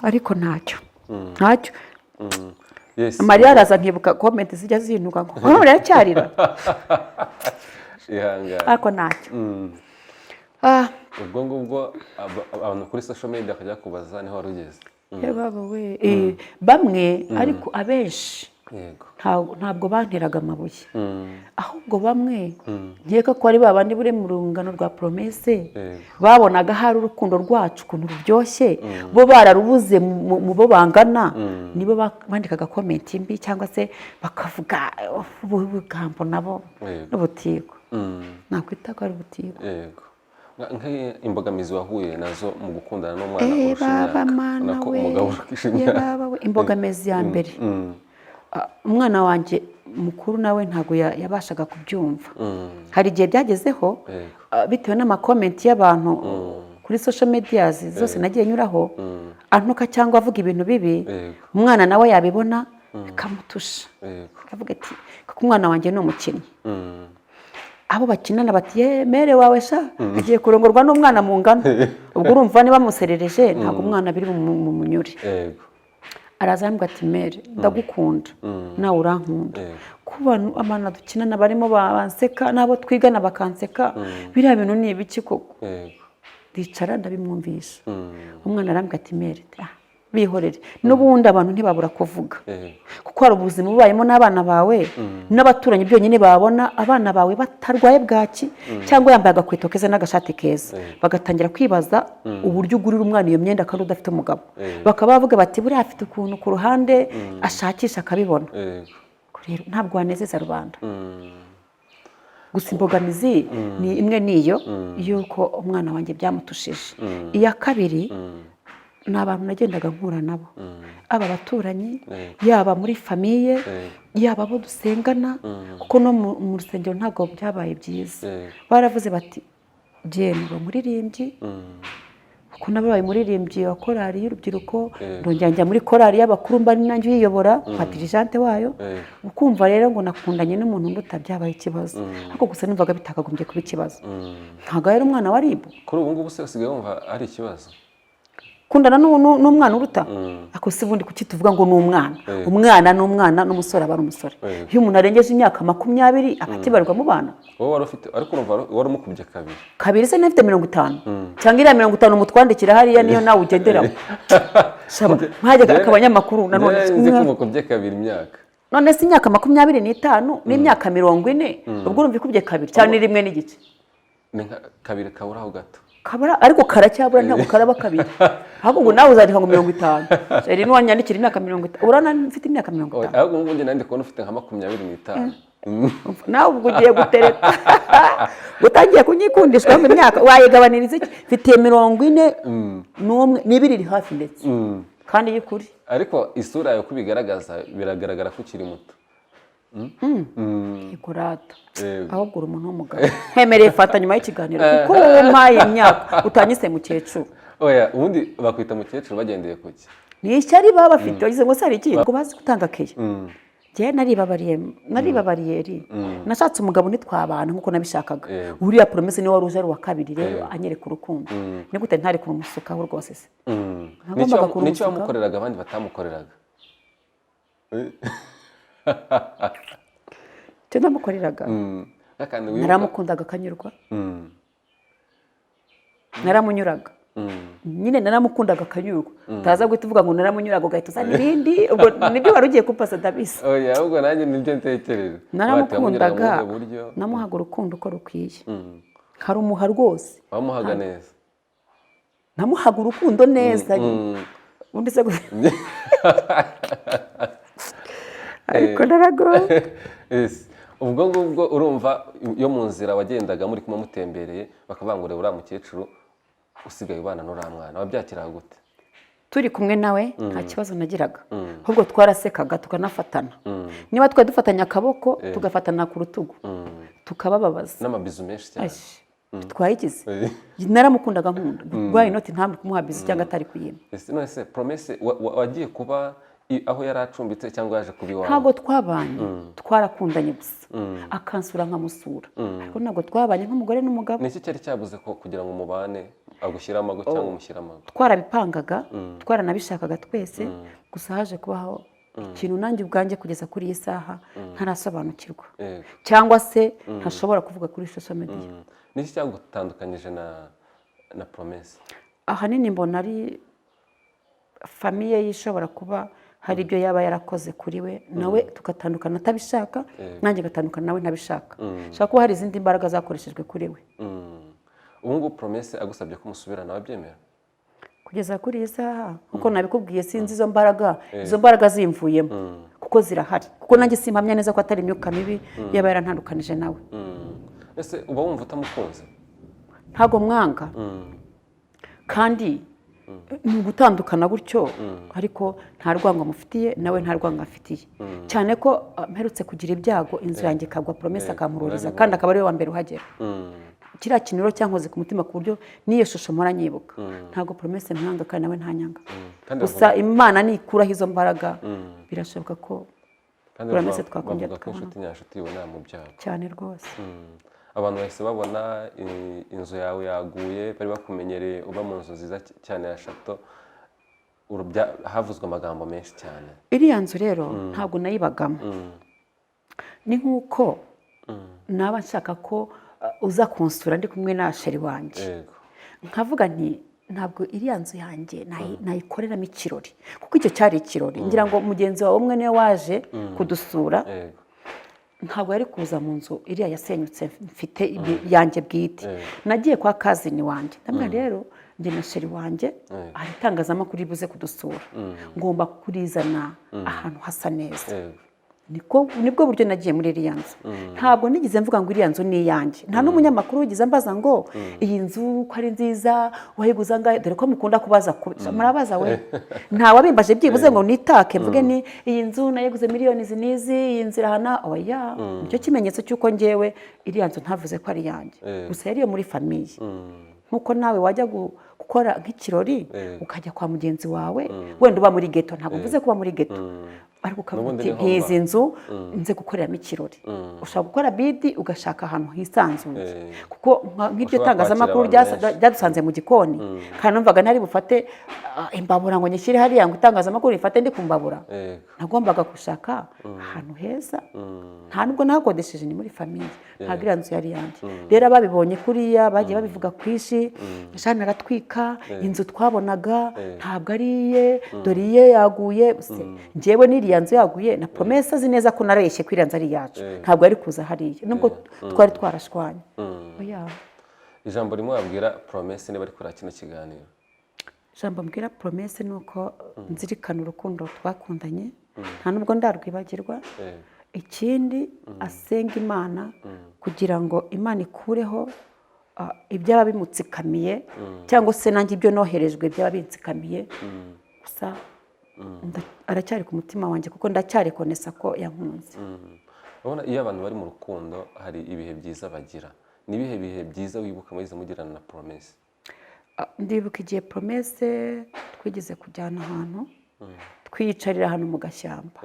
ariko ntacyo, ntacyo. Amarira araza nkibuka comment zijya zintuka ngo: "Oh, uracyarira." Ihangane. Ariko ntacyo. Ah, Ubwo ngubwo abantu kuri social media bakajya kubaza niho wari ugeze. Ye baba we. Eh, bamwe, ariko abenshi ntabwo banteraga amabuye, ahubwo bamwe nkeka ko ari ba bandi buri mu rungano rwa Promesse, babonaga hari urukundo rwacu ukuntu ruryoshye, bo bararubuze mu bo bangana, nibo bandikaga comment mbi cyangwa se bakavuga ubugambo nabo n'ubutigo. Nakwita ko ari ubutigo. Yego. Nk'imbogamizi wahuye nazo mu gukundana n'umwana Eh, urusha baba imyaka, mana ubona ko we, umugabo urusha ye imyaka. baba we, imbogamizi ya mbere, ah, umwana wanjye mukuru nawe ntabwo yabashaga kubyumva. Hari igihe byagezeho, ah, bitewe n'ama comment y'abantu. Kuri social medias zose nagiye nyuraho antuka cyangwa avuga ibintu bibi, umwana nawe yabibona bikamutusha, akavuga ati: "Kuko umwana wanjye ni umukinnyi." Abo bakinana bati: "Ye, mère wawe sha agiye kurongorwa n'umwana mu ngano." Ubwo urumva niba bamuserereje, ntabwo umwana biri bumunyure. Araza arambwira ati: "Mère, ndagukunda, nawe urankunda. Kuba abana dukinana barimo banseka, n'abo twigana bakanseka, biriya bintu ni ibiki koko?" Ndicara ndabimwumvisha. Umwana arambwira ati: "Mère, ah, bihorere, n'ubundi abantu ntibabura kuvuga, kuko hari ubuzima ubayemo n'abana bawe, n'abaturanyi byonyine babona abana bawe batarwaye bwaki cyangwa yambaye agakweto keza n'agashati keza, bagatangira kwibaza uburyo ugurira umwana iyo myenda kandi udafite umugabo. Bakaba bavuga bati: 'Buriya afite ukuntu ku ruhande ashakisha akabibona.' Rero ntabwo wanezeza rubanda." Gusa imbogamizi ni imwe, niyo y'uko umwana wanjye byamutushije. Iya kabiri ni abantu nagendaga mpura nabo, aba abaturanyi, yaba muri famille, yaba abo dusengana, kuko no mu rusengero ntabwo byabaye byiza. Baravuze bati: "Jane, uri umuririmbyi," kuko nabaye umuririmbyi wa korali y'urubyiruko, ndongera njya muri korali y'abakuru, mba ari nanjye uyiyobora, nka dirigeante wayo. Ukumva rero ngo nakundanye n'umuntu nduta, byabaye ikibazo. Ariko gusa numvaga bitakagombye kuba ikibazo. Ntabwo yari umwana wa RIB. Kuri ubu ngubu se usigaye wumva ari ikibazo? Kundana n'umwana uruta? Ako si ubundi kuki tuvuga ngo ni umwana? Umwana ni umwana, n'umusore aba ari umusore. Iyo umuntu arengeje imyaka 20 aba akibarirwa mu bana. Wowe wari ufite, ariko urumva wari umukubye kabiri. Kabiri se? Nafite 50, cyangwa iriya 50 mutwandikira hariya niyo nawe ugenderaho? Shaba mwajyaga akabanyamakuru nanone. Nzi ko umukubye kabiri imyaka. None se imyaka 25 n'imyaka 40, ubwo urumva ikubye kabiri cyangwa ni rimwe n'igice? Ni nka kabiri kaburaho gato. Kabura, ariko karacyabura, ntabwo karaba kabiri. Ahubwo ubu nawe uzandika ngo 50. Rero niwanyandikira imyaka 50, urabona mfite imyaka 50. Ahubwo ngubu njye nandi kubona ufite nka 25. Nawe ubwo ugiye gutereta, utangiye kunyikundishwa ngo imyaka wayigabaniriza iki? Mfite 41, n'ibiri iri hafi ndetse, kandi y'ukuri. Ariko isura yawe uko ibigaragaza, biragaragara ko ukiri muto. Ikurata. Yego. Ahubwo uri umuntu w'umugabo, nkwemereye fata nyuma y'ikiganiro, kuko wowe umpaye imyaka utanyise mukecuru. Oya, ubundi bakwita mukecuru bagendeye ku ki? Ni ishyari baba bafite, wagize ngo se hari ikindi? Ngo bazi gutanga keya. Njyewe naribabariye, naribabariye ri nashatse umugabo ntitwabana nk'uko nabishakaga. Uriya Promesse niwe wari uje ari uwa kabiri rero, anyereka urukundo. Ni gute ntari kurumusukaho rwose se? Nagombaga Nicyo kurumusukaho. wamukoreraga abandi batamukoreraga? Icyo namukoreraga? Nk'akantu wibuka. Naramukundaga akanyurwa. Naramunyuraga nyine, naramukundaga akanyurwa. Utaza guhita uvuga ngo naramunyuraga ugahita uzana ibindi, ubwo nibyo wari ugiye kumpasa, ndabizi. Oya, ahubwo nanjye nibyo ntekereza. Naramukundaga. Bati, wamunyuraga mu buhe buryo? Namuhaga urukundo uko rukwiye, nkarumuha rwose. Wamuhaga neza. Namuhaga urukundo neza. Ubundi se ariko naragowe. Yes. Ubwo ngubwo urumva iyo mu nzira wagendaga muri kumwe mutembereye, bakavuga ngo: "Reba uriya mukecuru usigaye ubana n'uriya mwana," wabyakiraga gute? Turi kumwe nawe nta kibazo nagiraga, ahubwo twarasekaga tukanafatana. Niba twari dufatanye akaboko, tugafatana ku rutugu, tukabababaza. N'amabizu menshi cyane. Ashi, twayigize. Naramukundaga, nkunda why not ntabwo kumuha bizu cyangwa atari kuyima? Ese none se Promesse wagiye kuba aho yari acumbitse cyangwa yaje kuba iwawe? Ntabwo twabanye, twarakundanye gusa, akansura nkamusura, ariko ntabwo twabanye nk'umugore n'umugabo. Ni iki cyari cyabuze ko kugira ngo mubane, agushyire amago cyangwa umushyire amago? Twarabipangaga, twaranabishakaga twese, gusa haje kubaho ikintu nanjye ubwanjye kugeza kuri iyi saha ntarasobanukirwa, cyangwa se ntashobora kuvuga kuri social media. Ni iki cyagutandukanyije na Promesse? Ahanini mbona ari famille ye, ishobora kuba hari ibyo yaba yarakoze kuri we, nawe tugatandukana atabishaka, nanjye ngatandukana nawe ntabishaka. Shobora kuba hari izindi mbaraga zakoreshejwe kuri we. Ubu ngubu Promesse agusabye ko musubirana, wabyemera? Kugeza kuri iyi saha, nkuko nabikubwiye, sinzi izo mbaraga, izo mbaraga zimvuyemo kuko zirahari, kuko nanjye simpamya neza ko atari imyuka mibi yaba yarantandukanije nawe. Ese uba wumva utamukunze? Ntabwo mwanga, kandi ni ugutandukana gutyo, ariko nta rwango mufitiye, nawe nta rwango afitiye, cyane ko mperutse kugira ibyago, inzu yanjye ikagwa, Promesse akampururiza, kandi akaba ariwe wa mbere uhagera. Kiriya kintu rero cyankoze ku mutima, ku buryo n'iyo shusho mpora nyibuka. Ntabwo Promesse mwanga, kandi nawe ntanyanga. Kandi Gusa Imana nikuraho izo mbaraga, birashoboka ko kandi Promesse twakongera bavuga ko tukabona. inshuti nyanshuti ibonera mu byago. Cyane rwose. Abantu bahise babona inzu yawe yaguye, bari bakumenyereye uba mu nzu nziza cyane ya château. Havuzwe amagambo menshi cyane. Iriya nzu rero ntabwo nayibagamo. Ni nk'uko naba nshaka ko uza kunsura ndi kumwe na chéri wanjye, nkavuga nti ntabwo iriya nzu yanjye nayikoreramo ikirori, kuko icyo cyari ikirori. Ngira ngo mugenzi wawe umwe niwe waje kudusura. Ntabwo yari kuza mu nzu iriya yasenyutse mfite yanjye bwite. Nagiye kwa cousin wanjye, ndamubwira rero njye na chéri wanjye hari itangazamakuru ribuze kudusura, ngomba kurizana ahantu hasa neza. Nibwo buryo nagiye muri iriya nzu. Ntabwo nigeze mvuga ngo iriya nzu ni iyanjye. Nta n'umunyamakuru wigeze ambaza ngo iyi nzu ko ari nziza wayiguze angahe, dore ko mukunda kubaza, murabaza we. Nta wabimbaje byibuze ngo nitake mvuge ni iyi nzu nayiguze miliyoni izi n'izi, iyi nzu irahana. Oya, nicyo kimenyetso cy'uko ngewe iriya nzu ntavuze ko ari iyanjye. Gusa yari iyo muri famille, nk'uko nawe wajya gukora nk'ikirori ukajya kwa mugenzi wawe wenda uba muri ghetto. Ntabwo mvuze kuba muri ghetto, ariko ukavuga N'ubundi uti niho ntizi mba. nzu nze gukoreramo ikirori. Ushobora gukora bidi ugashaka ahantu hisanzuye, kuko nk'iryo Ushobora tangazamakuru kwakira abantu benshi. ryadusanze mu gikoni, kandi numvaga ntari bufate imbabura ngo nyishyire hariya ngo itangazamakuru rifate ndi ku mbabura. Nagombaga gushaka ahantu heza. Nta nubwo nahakodesheje, ni muri famille, ntabwo iriya nzu yari iyanjye. Rero ababibonye kuriya bagiye babivuga kwinshi: "Jeanne aratwika inzu twabonaga, ntabwo ari iye, dore iye yaguye." Se, njyewe n'iriya nzu yaguye na Promesse azi neza ko nareshye ko iriya nzu ari iyacu, ntabwo yari kuza hariya nubwo twari twarashwanye. Oya. Ijambo rimwe wabwira Promesse niba ari kureba kino kiganiro? Ijambo mbwira Promesse ni uko nzirikana urukundo twakundanye, nta nubwo ndarwibagirwa. Ikindi, asenga Imana kugira ngo Imana ikureho ibyaba bimutsikamiye, cyangwa se nanjye ibyo noherejwe byaba binsikamiye. Gusa aracyari ku mutima wanjye, kuko ndacyarekonesa ko yankunze. Urabona iyo abantu bari mu rukundo hari ibihe byiza bagira. Ni ibihe bihe byiza wibuka mugize mugirana na Promesse? Ndibuka igihe Promesse twigeze kujyana ahantu, twiyicarira ahantu mu gashyamba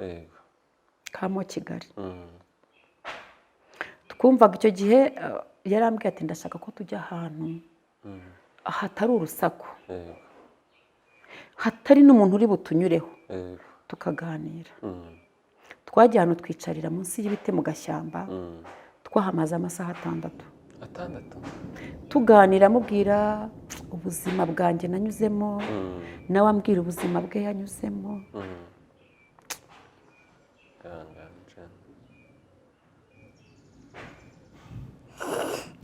kamo Kigali. Twumvaga icyo gihe yarambwiye ati ndashaka ko tujya ahantu hatari urusaku, hatari n'umuntu uri butunyureho, tukaganira. Twagiye ahantu twicarira munsi y'ibiti mu gashyamba, twahamaze amasaha 6. 6? Tuganira, amubwira ubuzima bwanjye nanyuzemo, nawe ambwira ubuzima bwe yanyuzemo. Ihangane, Jane.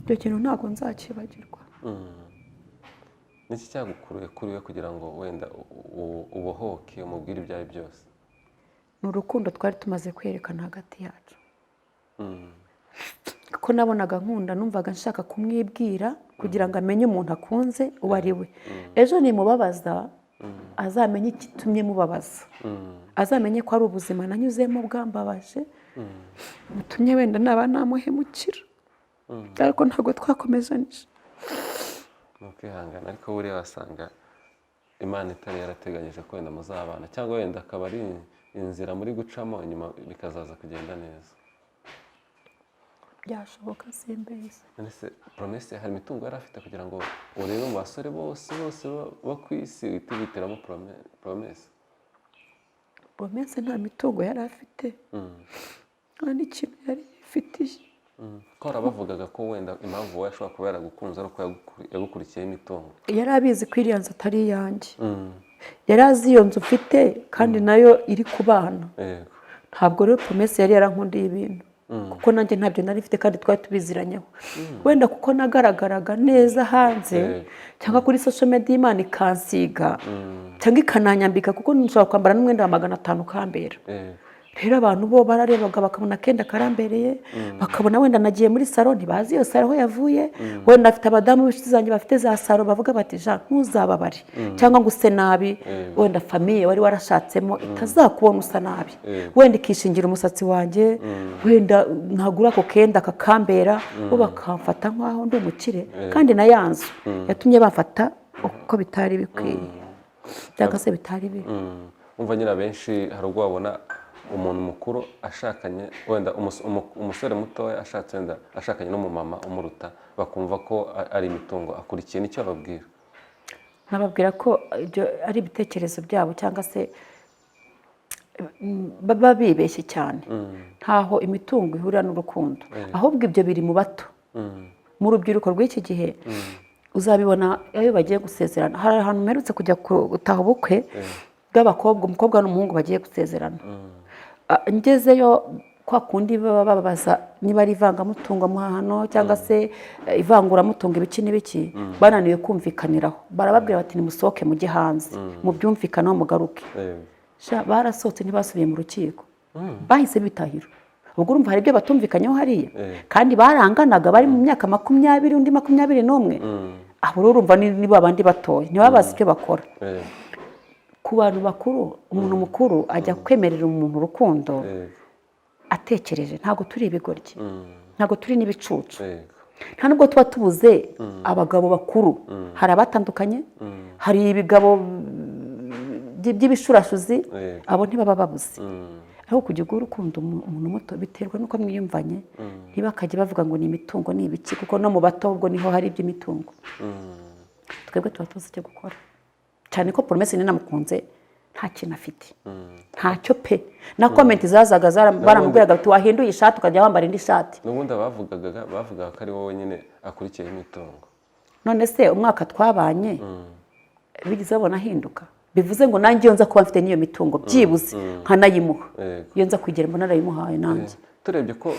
Icyo kintu ntabwo nzakibagirwa. Niki cyagukuruye kuri we kugira ngo wenda ubohoke umubwire ibyawe byose? Ni urukundo twari tumaze kwerekana hagati yacu, kuko nabonaga nkunda, numvaga nshaka kumwibwira kugira ngo amenye umuntu akunze uwo ari we. Ejo nimubabaza azamenye igitumye mubabaza, azamenye ko ari ubuzima nanyuzemo bwambabaje butumye wenda naba namuhemukira, ariko ntabwo twakomezanyije. Ni ukwihangana, ariko buriya wasanga Imana itari yarateganyije ko wenda muzabana, cyangwa wenda akaba ari inzira muri gucamo, inyuma bikazaza kugenda neza. Byashoboka, simbizi. None se Promesse hari imitungo yari afite kugira ngo urebe mu basore bose bose bo ku isi uhite wihitiramo Promesse? Promesse nta mitungo yari afite, nta n'ikintu yari yifitiye. Ko hari abavugaga ko wenda impamvu wowe ashobora kuba yaragukunze ari uko yagukurikiyeho imitungo? Yari abizi ko iriya nzu atari iyanjye. Yari azi iyo nzu mfite kandi nayo iri ku bana. Ntabwo rero Promesse yari yarankundiye ibintu, kuko nanjye ntabyo nari mfite kandi twari tubiziranyeho. Wenda kuko nagaragaraga neza hanze cyangwa kuri social media, Imana ikansiga cyangwa ikananyambika, kuko nshobora kwambara n'umwenda wa 500 ukambera. Rero abantu bo bararebaga bakabona akenda karambereye, bakabona wenda nagiye muri salon, ntibazi iyo salon aho yavuye. Wenda afite abadamu b'inshuti zanjye bafite za salon, bavuga bati: "Ja, ntuzababare cyangwa ngo use nabi, wenda famille wari warashatsemo itazakubona usa nabi." Wenda ikishingira umusatsi wanjye, wenda nkagura ako kenda kakambera, bo bakamfata nk'aho ndi umukire. Kandi na ya nzu yatumye bamfata uko bitari bikwiye cyangwa se bitari biri. Umva nyine, abenshi hari ubwo babona umuntu mukuru ashakanye, wenda umusore mutoya ashatse, wenda ashakanye n'umumama umuruta, bakumva ko ari imitungo akurikiye. Nicyo bababwira? Nababwira ko ibyo ari ibitekerezo byabo, cyangwa se baba bibeshye cyane. Ntaho imitungo ihurira n'urukundo. Ahubwo ibyo biri mu bato, mu rubyiruko rw'iki gihe. Uzabibona iyo bagiye gusezerana. Hari ahantu mperutse kujya gutaha ubukwe bw'abakobwa, umukobwa n'umuhungu bagiye gusezerana. Ngezeyo, kwa kundi baba babaza niba ari ivangamutungo muhahano cyangwa se ivanguramutungo, ibiki n'ibiki, bananiwe kumvikaniraho, barababwira bati: "Nimusohoke mujye hanze mubyumvikaneho, mugaruke." Sha, barasohotse, ntibasubiye mu rukiko, bahise bitahira. Ubwo urumva hari ibyo batumvikanyeho hariya. Kandi baranganaga, bari mu myaka 20, undi 21. Abo rero urumva ni ba bandi batoya, ntibabazi icyo bakora. Ku bantu bakuru, umuntu mukuru ajya kwemerera umuntu urukundo atekereje. Ntabwo turi ibigoryi, ntabwo turi n'ibicucu. Nta nubwo tuba tubuze abagabo bakuru. Hari abatandukanye, hari ibigabo by'ibishurashuzi. Abo ntibaba babuze. Aho kujya uguha urukundo umuntu muto, biterwa n'uko mwiyumvanye. Ntibakajye bavuga ngo ni imitungo, ni ibiki, kuko no mu bato ubwo niho hari iby'imitungo. Twebwe tuba tuzi icyo gukora, cyane ko Promesse namukunze nta kintu afite, ntacyo pe. Na comment zazaga baramubwiraga bati: "Wahinduye ishati ukajya wambara indi shati." N'ubundi abavugaga bavugaga ko ari wowe nyine akurikiyeho imitungo. None se umwaka twabanye bigeze babona ahinduka? Bivuze ngo nanjye iyo nza kuba mfite n'iyo mitungo, byibuze nkanayimuha, iyo nza kugera mbona narayimuhaye nanjye. Turebye ko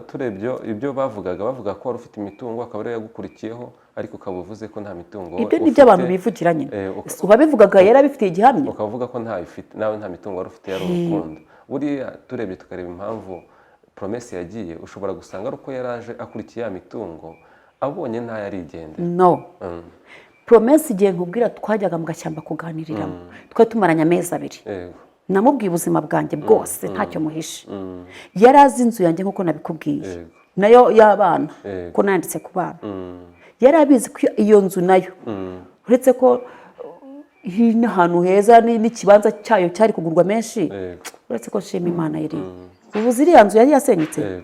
turebye ibyo bavugaga, bavuga ko wari ufite imitungo, akaba ariyo yagukurikiyeho, ariko ukaba uvuze ko nta mitungo Ibyo ni byo abantu ufite. bivugira nyine. Eh, Uwabivugaga yari abifitiye igihamya. Ukaba uvuga ko ntayo ufite nawe, nta mitungo wari ufite, yari urukundo. Buriya turebye tukareba impamvu Promesse yagiye, ushobora gusanga ari uko yari aje akurikiye ya mitungo, abonye ntayo arigendera. No, Promesse igihe nkubwira twajyaga mu gashyamba kuganiriramo, twari tumaranye amezi 2. Namubwiye ubuzima bwanjye bwose, ntacyo muhishe. Yari azi inzu yanjye nk'uko nabikubwiye, nayo y'abana, ko nanditse ku bana. Yari abizi ko iyo nzu nayo, uretse ko iri n'ahantu heza, n'ikibanza cyayo cyari kugurwa menshi, uretse ko nshima Imana iri ubu ziriya nzu yari yasenyutse,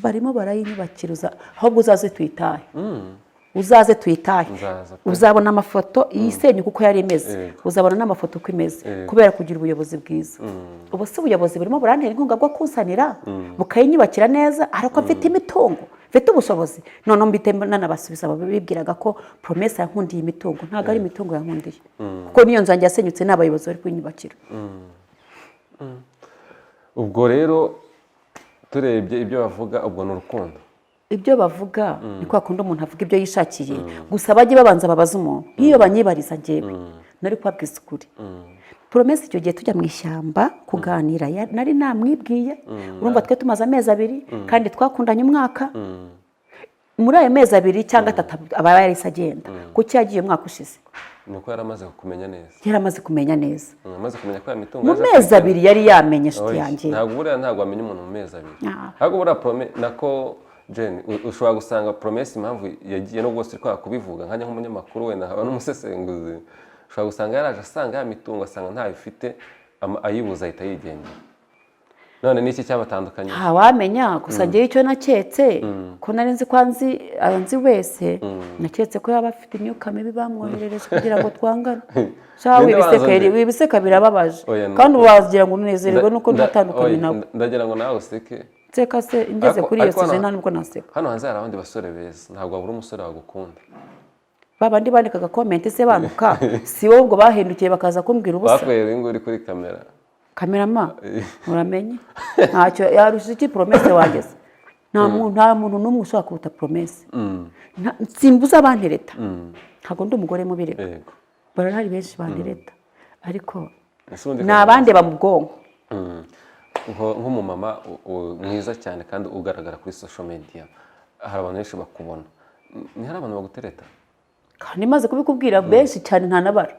barimo barayinyubakiriza. Ahubwo uzaze tuyitahe, uzaze tuyitahe. Nzaza pe. Uzabona amafoto isenyuka uko yari imeze. Uzabona n'amafoto uko imeze. Kubera kugira ubuyobozi bwiza. Ubu si ubuyobozi burimo burantera inkunga bwo kunsanira, bukayinyubakira neza, ariko mfite imitungo, mfite ubushobozi. Noneho mbite nanabasubiza abo bibwiraga ko Promesse yankundiye imitungo. Ntabwo ari imitungo yankundiye, kuko n'iyo nzu yanjye yasenyutse ni abayobozi bari kuyinyubakira. Ubwo rero turebye ibyo bavuga, ubwo ni urukundo. Ibyo bavuga ni kwa kundi umuntu avuga ibyo yishakiye. Gusa bajye babanza babaze umuntu. Nk'iyo banyibariza njyewe, nari kubabwiza ukuri. Promesse icyo gihe tujya mu ishyamba kuganira, nari namwibwiye. Urumva twe tumaze amezi 2 kandi twakundanye umwaka. Muri ayo mezi 2 cyangwa 3 aba yarahise agenda. Kuki yagiye umwaka ushize? Ni uko yari amaze kumenya neza. Yari amaze kumenya neza. Amaze kumenya ko ya mitungo Mu yaje mezi akurikirana. 2 yari yamenye, inshuti Oya, yanjye. Ntabwo buriya, ntabwo wamenya umuntu mu mezi 2. Ah. Ahubwo buriya nako Jane, ushobora gusanga Promesse impamvu yagiye, nubwo uri kwanga kubivuga nkanjye nk'umunyamakuru, wenda nkaba n'umusesenguzi, ushobora gusanga yaraje asanga ya mitungo, asanga ntayo ifite, ayibuza ahita yigendera. None n'iki cyabatandukanye? Ntawamenya. Gusa ngewe icyo naketse, ko nari nzi ko anzi wese, naketse ko yaba afite imyuka mibi bamwoherereje kugira ngo twangane. Sha, Ninde wibiseka. wanze undi? Wibiseka, birababaje. Oya, Kandi wagira ngo unezererwe nuko ntatandukanye Oya, nawe. Ndagira ngo nawe useke. Nseka se ngeze kuri iyo Ariko sujet, nta nubwo naseka. Hano hanze hari abandi basore beza, ntabwo wabura umusore wagukunda. Ba bandi bandikaga comment se banuka, si wowe ubwo bahindukiye bakaza kumbwira ubusa? Bakorera uyu nguyu uri kuri kamera. Kamerama, uramenye ntacyo yarushije iki Promesse wanjye se? Nta muntu n'umwe ushobora kuruta Promesse. Simbuza abantereta, ntabwo ndi umugore mubi reka. Barahari benshi bantereta, ariko Ese ubundi ni abandeba mu bwonko. Nk'umumama mwiza cyane kandi ugaragara kuri social media, hari abantu benshi bakubona. Ni hari abantu bagutereta? Kandi maze kubikubwira, benshi cyane, ntanabara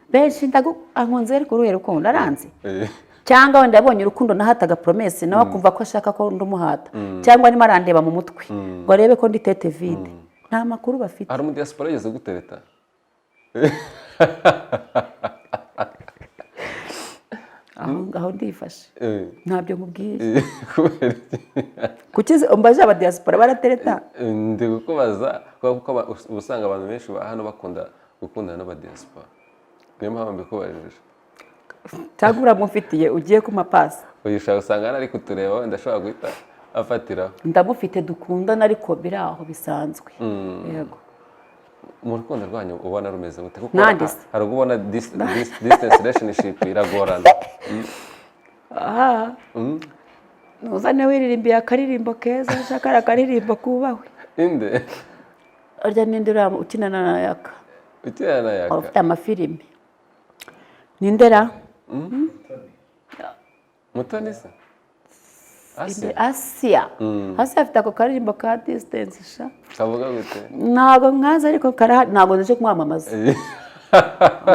benshi. Ndagu ankunze, ariko uruhe rukundo aranze? Cyangwa wenda yabonye urukundo nahataga Promesse, nawe akumva ko ashaka ko ndumuhata, cyangwa arimo arandeba mu mutwe ngo arebe ko ndi tête vide. Nta makuru bafite. Hari umudiyasipora yigeze gutereta? Aho ngaho ndifashe. Ntabyo nkubwiye. Kubera iki? Kuki umbaje abadiyasipora baratereta? Ndi kukubaza kubera ko uba usanga abantu benshi ba hano bakunda gukundana n'abadiyasipora, niyo mpamvu mbikubajije. Cyangwa uramufitiye ugiye kuma pasi? Uyu ushobora usanga hano ari kutureba, wenda ashobora guhita afatiraho. Ndamufite dukundana, ariko biri aho bisanzwe, yego. Mu rukundo rwanyu ubona rumeze gute? Kuko Nande se? hari ubwo ubona distance relationship iragorana. Aha ntuzane wiririmbiye akaririmbo keza, ushaka ari akaririmbo kubahwe. Inde? Arya ninde uriya ukinana na Yaka? Ukina na Yaka? Ufite amafilimi, ninde ra? Mutoni se? Asiya? Asiya, Asiya afite ako karirimbo ka distance sha. Kavuga gute? Ntabwo nkazi, ariko karahari, ntabwo nje kumwamamaza.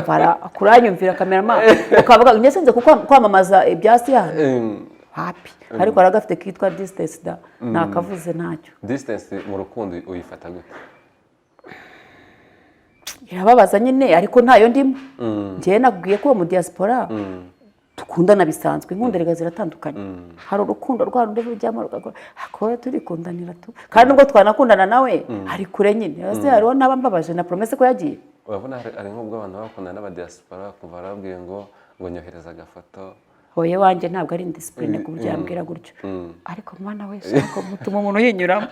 Bara kuranyumvira kameramani ukavuga njye sinze kwamamaza ibya Asiya hano. Wapi, ariko hari agafite kitwa distance da, nakavuze ntacyo. Distance mu rukundo uyifata gute? Irababaza nyine, ariko ntayo ndimo. Njyewe nakubwiye ko uwo mu diaspora dukundana bisanzwe. Inkundo rega ziratandukanye. Hari urukundo rwa rundi rujyamo rugakora, ariko turikundanira tu, kandi nubwo twanakundana nawe ari kure nyine. Ese hariho n'aba mbabaje na Promesse ko yagiye? Urabona hari nk'ubwo abantu bakundana n'abadiyasipora bakumva barababwiye ngo nyohereza agafoto. Oye, wanjye ntabwo ari indiscipline ku buryo yambwira gutyo, ariko mwana we, shaka mutuma umuntu yinyuramo,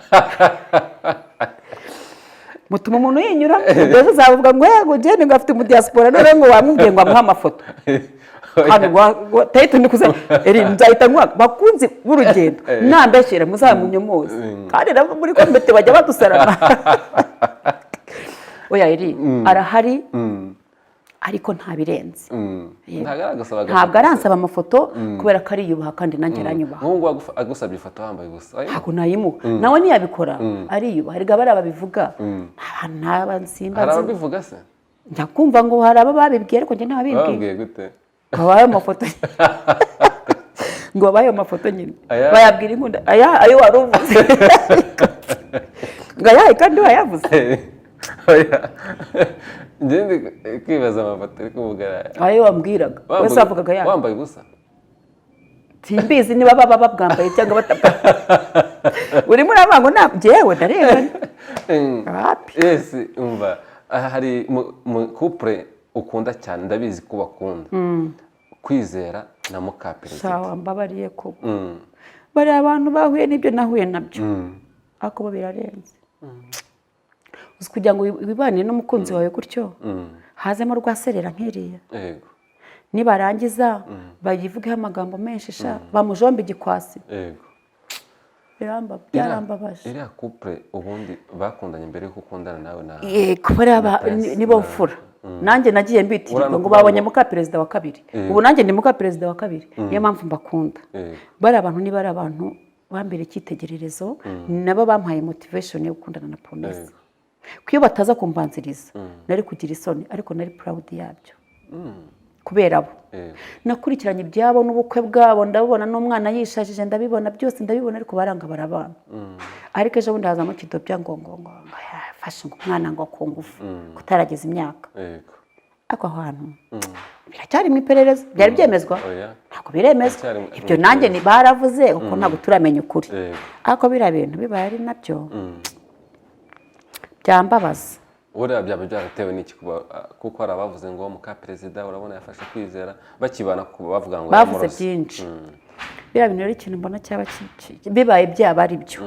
mutuma umuntu yinyuramo. Ubwo ejo uzavuga ngo yego ugende, ngo afite umudiyasipora, none ngo wamubwiye ngo amuhe amafoto hano tahita nikuze eri nzahita nkuha. Bakunzi b'urugendo, nambeshyera muzamunyomoze, kandi nabo muri komite bajya badusarana. Oya, eri arahari, ariko ntabirenze. Ntabwo aragusaba agafoto? Ntabwo aransaba amafoto kubera ko ariyubaha, kandi nanjye aranyubaha. Nk'ubu ngubu agusabye ifoto wambaye ubusa? Ntabwo nayimuha, nawe ntiyabikora, ariyubaha. Erega bariya babivuga ntaba nsimba. Hari ababivuga se? Njya kumva ngo hari abo babibwiye, ariko njye ntababibwiye. Bababwiye gute? Ngo babahe amafoto, ngo babahe amafoto nyine. Bayabwira inkunda aya ayo wari uvuze, ngo ayahe kandi wayavuze? Oya. Njye ndi kwibaza amafoto uri kuvuga araya. Ayo wambwiraga wese wavugaga yayo. Wambaye ubusa? Simbizi niba baba babwambaye cyangwa batabwambaye. Urimo uravuga ngo ntabwo njyewe ndarengana. Wapi. Yes, umva, aha hari mu couple ukunda cyane, ndabizi ko bakunda, Kwizera na muka perezida. Sawa, mbabariye ko bariya abantu bahuye n'ibyo nahuye nabyo, ariko bo birarenze. Uzi kugira ngo wibanire n'umukunzi wawe gutyo, hazemo rwaserera nk'iriya? Nibarangiza bayivugeho amagambo menshi sha, bamujombe igikwasi. Byarambabaje. Iriya couple ubundi bakundanye mbere yuko ukundana nawe na Yego, bariya Prince nibo mfura. Nanjye nagiye mbitirirwa Urano ngo kuvuga babonye muka perezida wa kabiri. Ubu nanjye ndi muka perezida wa kabiri, niyo mpamvu mbakunda. Bariya abantu niba ari abantu bambere icyitegererezo, nabo bampaye motivation yo gukundana na Promesse. Ko iyo bataza kumbanziriza nari kugira isoni, ariko nari proud yabyo kubera bo. Nakurikiranye ibyabo n'ubukwe bwabo ndabubona, n'umwana yishajije ndabibona, byose ndabibona, ariko baranga barabana. Ariko ejo bundi hazamo kidobya ngo yafashe ngo umwana ngo ku ngufu kutarageza imyaka. Ariko aho hantu biracyari mu iperereza, byari byemezwa? Oya. Ntabwo biremezwa. Biracyari mu Ibyo nanjye ni baravuze kuko ntabwo turamenya ukuri. Ariko biriya bintu bibaye ari nabyo, byambabaza. Buriya byaba byaratewe n'iki kuba, kuko hari abavuze ngo muka perezida urabona yafashe Kwizera bakibana, kuba bavuga ngo Bavuze yamurose. byinshi. Biriya bintu rero, ikintu mbona cyaba bibaye byaba ari byo,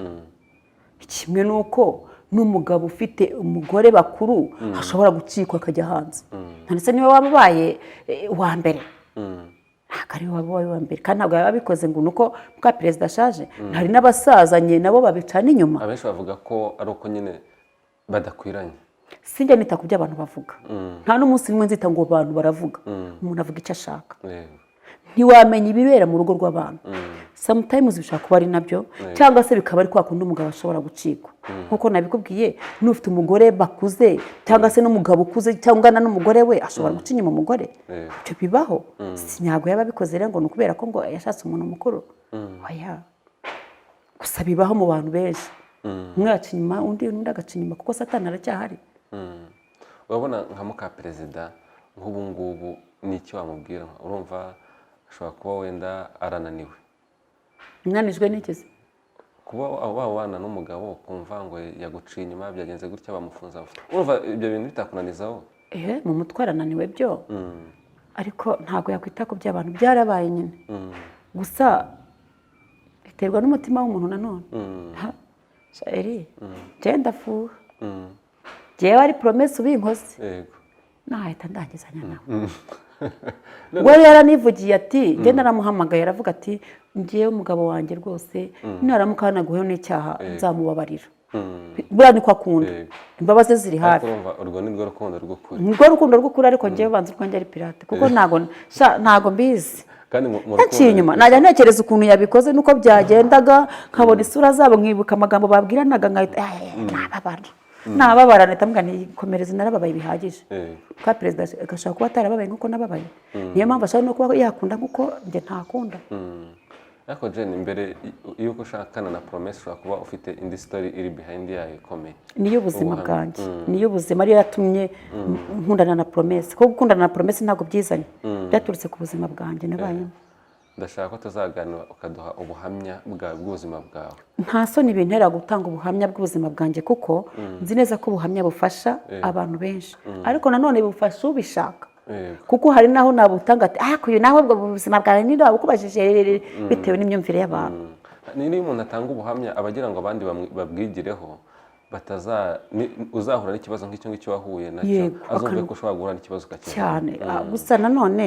kimwe n'uko n'umugabo ufite umugore bakuru ashobora gucikwa akajya hanze. Ndetse niba waba ubaye uwa mbere, ntabwo ari we waba ubaye uwa mbere, kandi ntabwo yaba abikoze ngo ni uko muka perezida ashaje. Hari n'abasazanye nabo babicana inyuma. Abenshi bavuga ko ari uko nyine badakwiranye. Sinjya nita ku byo abantu bavuga, nta n'umunsi n'umwe nzita ngo abantu baravuga. Umuntu avuga icyo ashaka. Ntiwamenya ibibera mu rugo rw'abantu. Sometimes bishobora kuba ari nabyo, cyangwa se bikaba ari kwa kundi umugabo ashobora gucikwa, nkuko nabikubwiye. N'ufite umugore bakuze, cyangwa se n'umugabo ukuze cyangwa ungana n'umugore we, ashobora guca inyuma umugore. Ibyo bibaho. Si ntabwo yaba abikoze rero ngo ni ukubera ko ngo yashatse umuntu mukuru, oya. Gusa bibaho mu bantu benshi, umwe agaca inyuma undi, undi agaca inyuma, kuko Satani aracyahari. Urabona nka muka perezida nk'ubu ngubu, ni iki wamubwira? Urumva ashobora kuba wenda arananiwe. Unanijwe n'ikizi? Kuba wabana n'umugabo ukumva ngo yaguciye inyuma, byagenze gutya, bamufunze amafaranga, urumva ibyo bintu bitakunanizaho? Ehe, mu mutwe arananiwe byo, ariko ntabwo yakwita ku by'abantu, byarabaye nyine. Gusa biterwa n'umutima w'umuntu nanone. Ha, sha Eri, njyewe ndafuha. Njyewe ari Promesse ubinkoze, nahita ndangizanya nawe. We yaranivugiye ati, njye naramuhamagaye, aravuga ati: "Ngewe umugabo wanjye rwose naramuka hanaguweho n'icyaha nzamubabarira." Buriya niko akunda. Imbabazi ziri Ariko hafi. urumva urwo ni rwo rukundo rw'ukuri. Nirwo rukundo rw'ukuri, ariko ngewe banza urwanjye ari pirate, kuko ntago sha, ntago mbizi. Kandi mu Yaciye rukundo inyuma, najya ntekereza ukuntu yabikoze n'uko byagendaga, nkabona isura zabo, nkibuka amagambo babwiranaga, nkahita nababara, nababara, nahita mbwira nti: "Komereza, narababaye bihagije." Kwa perezida agashobora kuba atarababaye nk'uko nababaye, niyo mpamvu ashobora no kuba yakunda nk'uko njye ntakunda. Ariko Jane, mbere y'uko ushakana na Promesse, ushobora kuba ufite indi story iri behind yayo ikomeye. Niyo ubuzima Ubuhamya. bwanjye, niyo ubuzima, ariyo yatumye nkundana na Promesse, kuko gukundana na Promesse ntabwo byizanye, byaturutse ku buzima bwanjye nabayemo. Ndashaka ko tuzaganira ukaduha ubuhamya bwawe bw'ubuzima bwawe. Nta soni bintera gutanga ubuhamya bw'ubuzima bwanjye, kuko nzi neza ko ubuhamya bufasha abantu benshi, ariko nanone bufasha ubishaka, kuko hari n'aho nabutanga ati: "Ah, uyu nawe ubwo buzima bwawe ninde wabukubajije?" Bitewe n'imyumvire y'abantu. Niyo umuntu atanga ubuhamya, aba agira ngo abandi babwigireho, bataza uzahura n'ikibazo nk'icyo ngicyo wahuye nacyo, azumve ko ushobora guhura n'ikibazo ukakivamo. Cyane. Gusa nanone,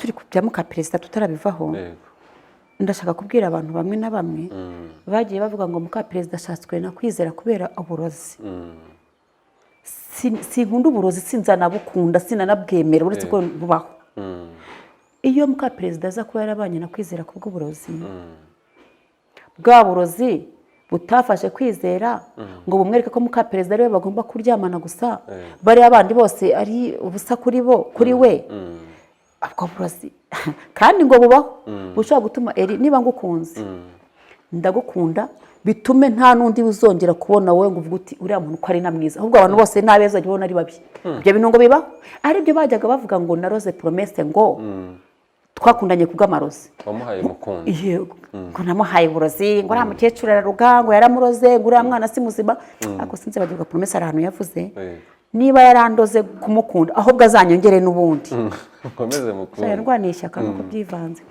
turi ku bya muka perezida tutarabivaho, ndashaka kubwira abantu bamwe na bamwe bagiye bavuga ngo muka perezida ashatswe na Kwizera kubera uburozi. Sinkunda uburozi, sinzanabukunda, sinanabwemera, uretse ko bubaho. Iyo muka perezida aza kuba yarabanye na Kwizera kubw'uburozi, bwa burozi butafashe Kwizera ngo bumwereke ko muka perezida ariwe bagomba kuryamana gusa, bariya bandi bose ari ubusa kuri bo, kuri we. Ubwo burozi kandi ngo bubaho, bushobora gutuma, Eri, niba ngukunze, ndagukunda bitume nta n'undi uzongera kubona wowe ngo uvuge uti: "Uriya muntu uko ari na mwiza," ahubwo abantu bose n'abeza bajya ubona ari babi. Ibyo bintu ngo bibaho, aribyo bajyaga bavuga ngo naroze Promesse, ngo twakundanye kubw'amarozi. Wamuhaye umukunzi. Yego, ngo namuhaye uburozi, ngo uriya mukecuru araruga, ngo yaramuroze, ngo uriya mwana si muzima. Ariko sinzi bagirwa, Promesse hari ahantu yavuze, niba yarandoze kumukunda, ahubwo azanyongere n'ubundi. Nkomeze mukunde. Yarwaniye ishyaka nuko byivanze.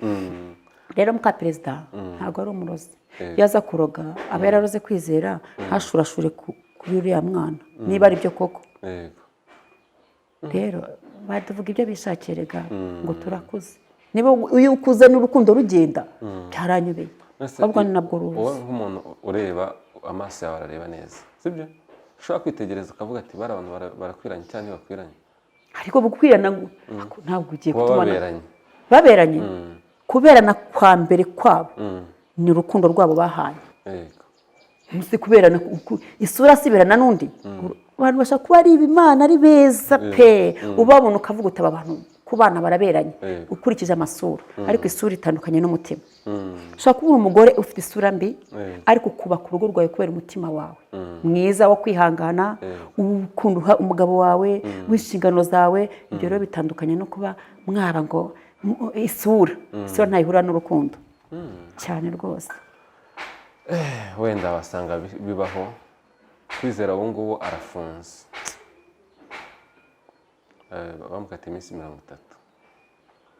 Rero muka perezida ntabwo ari umurozi. Iyo aza kuroga aba yararoze Kwizera, ntashurashure kuri uriya mwana, niba ari byo koko. Rero baduvuga ibyo bishakiye rega, ngo turakuze. Niba iyo ukuze n'urukundo rugenda, byaranyobeye. Ese Ahubwo ni nabwo ruzi. Wowe nk'umuntu ureba, amaso yawe arareba neza, sibyo? Ushobora kwitegereza ukavuga ati: "Bari abantu barakwiranye cyangwa ntibakwiranye." Ariko gukwirana ntabwo ugiye Kuba kutubona. baberanye. Baberanye, kuberana kwa mbere kwabo ni urukundo rwabo bahanye. Si kuberana isura siberana n'undi. Abantu bashobora kuba ari ibimana, ari beza pe, ubabona ukavuga uti: "Aba bantu ku bana baraberanye," ukurikije amasura. Ariko isura itandukanye n'umutima. Ushobora kuba uri umugore ufite isura mbi, ariko ukubaka urugo rwawe kubera umutima wawe mwiza wo kwihangana, ukunda uha umugabo wawe w'inshingano zawe. Ibyo rero bitandukanye no kuba mwaba ngo isura ntayihura n'urukundo cyane rwose. Wenda wasanga bibaho. Kwizera ubu ngubu arafunze. Bamukatiye iminsi 30.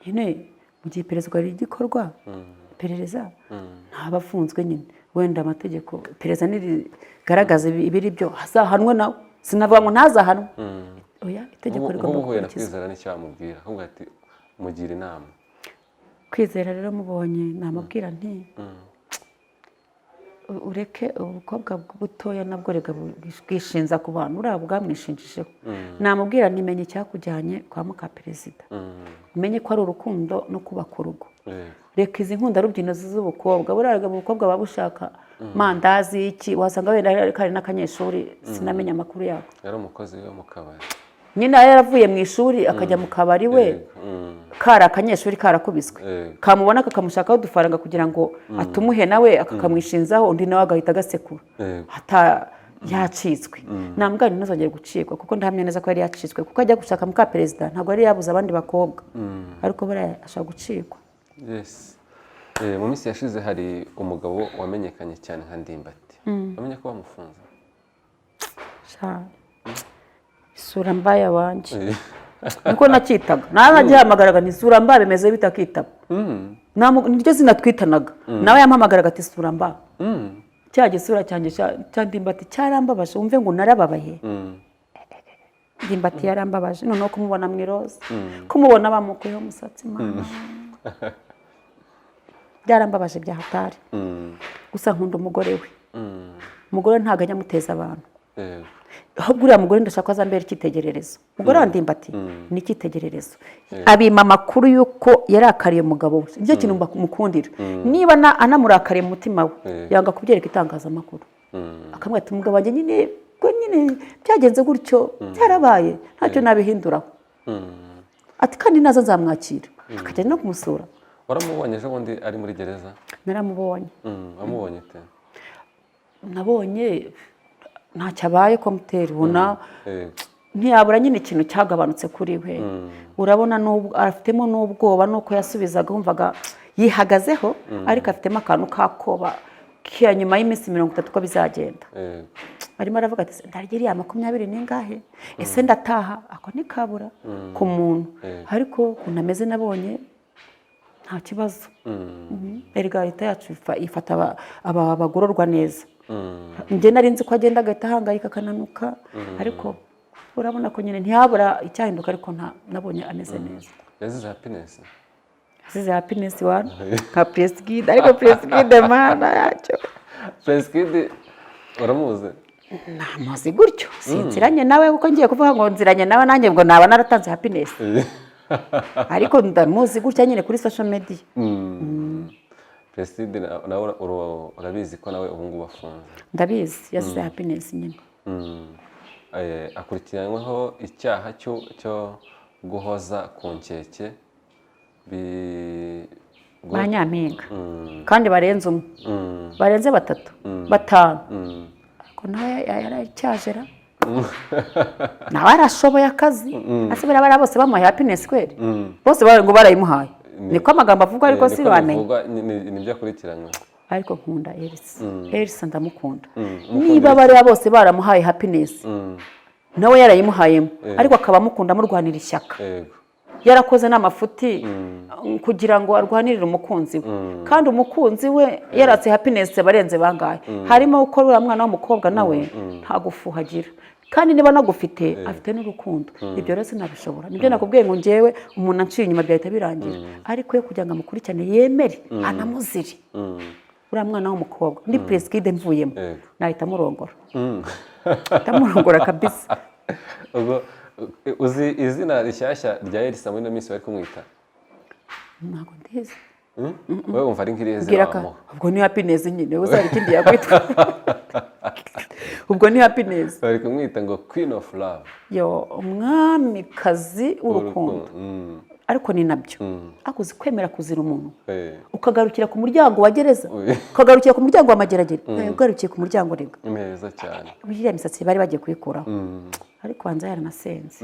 Nyine mu gihe iperereza rigikorwa, iperereza, ntaba afunzwe nyine. Wenda amategeko, iperereza nirigaragaza ibiri byo, azahanwe nawe. Sinavuga ngo ntazahanwe, oya, itegeko rigomba Nk'ubu uhuye na gukurikizwa. Kwizera, n'icyo wamubwira? Ahubwo ati mugira inama. Kwizera rero mubonye namubwira nti: Ureke ubukobwa butoya, nabwo rega bwishinza ku bantu. Uriya bwamwishinjijeho, namubwira nimenye icyakujyanye kwa muka perezida, umenye ko ari urukundo no kubaka urugo. Reka izi nkundarubyino z'ubukobwa. Buriya rega ubukobwa buba bushaka mandazi iki, wasanga wenda kari n'akanyeshuri, sinamenya amakuru yako. Yari umukozi wo mu kabari. Nyine yari yaravuye mu ishuri akajya mu kabari we. Kari akanyeshuri karakubiswe. Kamubona kakamushakaho udufaranga kugira ngo atumuhe, nawe akakamwishinzaho, undi nawe agahita agasekura. Hata yacitswe, nambwa ntazongere gucikwa, kuko ndahamya neza ko yari yacitswe, kuko ajya gushaka muka perezida ntabwo yari yabuze abandi bakobwa, ariko buriya ashobora gucikwa. Yes. Mu minsi yashize hari umugabo wamenyekanye cyane nka Ndimbati, wamenye ko bamufunze? Sha, isura mbaya wanjye. Niko nacyitaga, nawe nagihamagaraga ni isura mba, bimeze bite, akitaba. Niryo zina twitanaga, nawe yampamagaraga ati "Sura mba." Cya gisura cyanjye cya Ndimbati cyarambabaje, wumve ngo narababaye. Ndimbati yarambabaje, noneho kumubona mu iroza, kumubona bamukuyeho umusatsi, mama, byarambabaje bya hatari. Gusa nkunda umugore we. Umugore we ntabwo ajya amuteza abantu. Ahubwo uriya mugore ndashaka ko azambera icyitegererezo. Umugore wa Ndimbati ni icyitegererezo, abima amakuru y'uko yarakariye umugabo we. Nicyo kintu mukundira. Niba anamurakariye mu mutima we, yanga kubyereka itangazamakuru, akamubwira ati "Umugabo wanjye nyine, ubwo nyine byagenze gutyo, byarabaye, ntacyo nabihinduraho." Ati "Kandi naza nzamwakira", akajya no kumusura. Waramubonye ejo bundi ari muri gereza? Naramubonye. Wamubonye ute? Nabonye ntacyo abaye komuteri, ubona ntiyabura nyine ikintu cyagabanutse kuri we. Urabona afitemo n'ubwoba, n'uko yasubizaga wumvaga yihagazeho, ariko afitemo akantu k'akoba kiya nyuma y'iminsi 30 ko bizagenda. Arimo aravuga ati "Ndarya iriya 20 n'ingahe? Ese ndataha?" Ako ntikabura ku muntu. Ariko ukuntu ameze nabonye nta kibazo. Erega leta yacu ifata abagororwa neza. Njye nari nzi ko agenda agahita ahangayika akananuka, ariko urabona ko nyine ntiyabura icyahinduka, ariko nta nabonye ameze neza. Yazize happiness. Asize happiness one nka Prince Kid, ariko Prince Kid, mana yacyo. Prince Kid uramuzi? Ntamuzi gutyo, sinziranye nawe, kuko ngiye kuvuga ngo nziranye nawe nanjye ngo naba naratanze happiness, ariko ndamuzi gutya nyine kuri social media. Prince Kid nawe urabizi ko nawe ubu ngubu afunze. Ndabizi, yazize happiness nyine. Akurikiranyweho icyaha cyo guhoza ku nkeke ba nyampinga, kandi barenze umwe, barenze batatu, batanu. Ariko nawe yaracyajera, nawe arashoboye akazi. Ese buriya bariya bose bamuhaye happiness kweri? Bose ngo barayimuhaye, niko amagambo avugwa, ariko Niko si wamenya. bivugwa, nibyo akurikiranyweho. Ariko nkunda Elisa, Elisa ndamukunda. Umukunda. Niba bariya bose baramuhaye happiness, nawe yarayimuhayemo, ariko akaba amukunda, amurwanira ishyaka, yarakoze n'amafuti kugira ngo arwanirire umukunzi we, kandi umukunzi we yaratse happiness barenze bangahe, harimo ko uriya mwana w'umukobwa nawe nta gufuha agira, kandi niba anagufite afite n'urukundo. Ibyo rero sinabishobora. Nibyo nakubwiye ngo njyewe umuntu anciye inyuma byahita birangira, ariko yo kugira ngo amukurikirane, yemere anamuzire uriya mwana w'umukobwa, ndi Prince Kid mvuyemo, nahita amurongora, ndamurongora kabisa. Ubwo uzi izina rishyashya rya Elisa muri ino minsi bari kumwita? Ntabwo ndizi. Wowe wumva ari nk'irihe zina Bwira ka wamuha? Ubwo ni happiness nyine, uzaba ikindi yakwitwa, ubwo ni happiness. Bari kumwita ngo Queen of Love. Yo, umwamikazi w'urukundo. Ariko ni nabyo, ariko uzi kwemera kuzira umuntu, ukagarukira ku muryango wa gereza, ukagarukira ku muryango wa Mageragere, ugarukiye ku muryango rega. Ni meza cyane. Iriya misatsi bari bagiye kuyikuraho, ariko banza yaranasenze.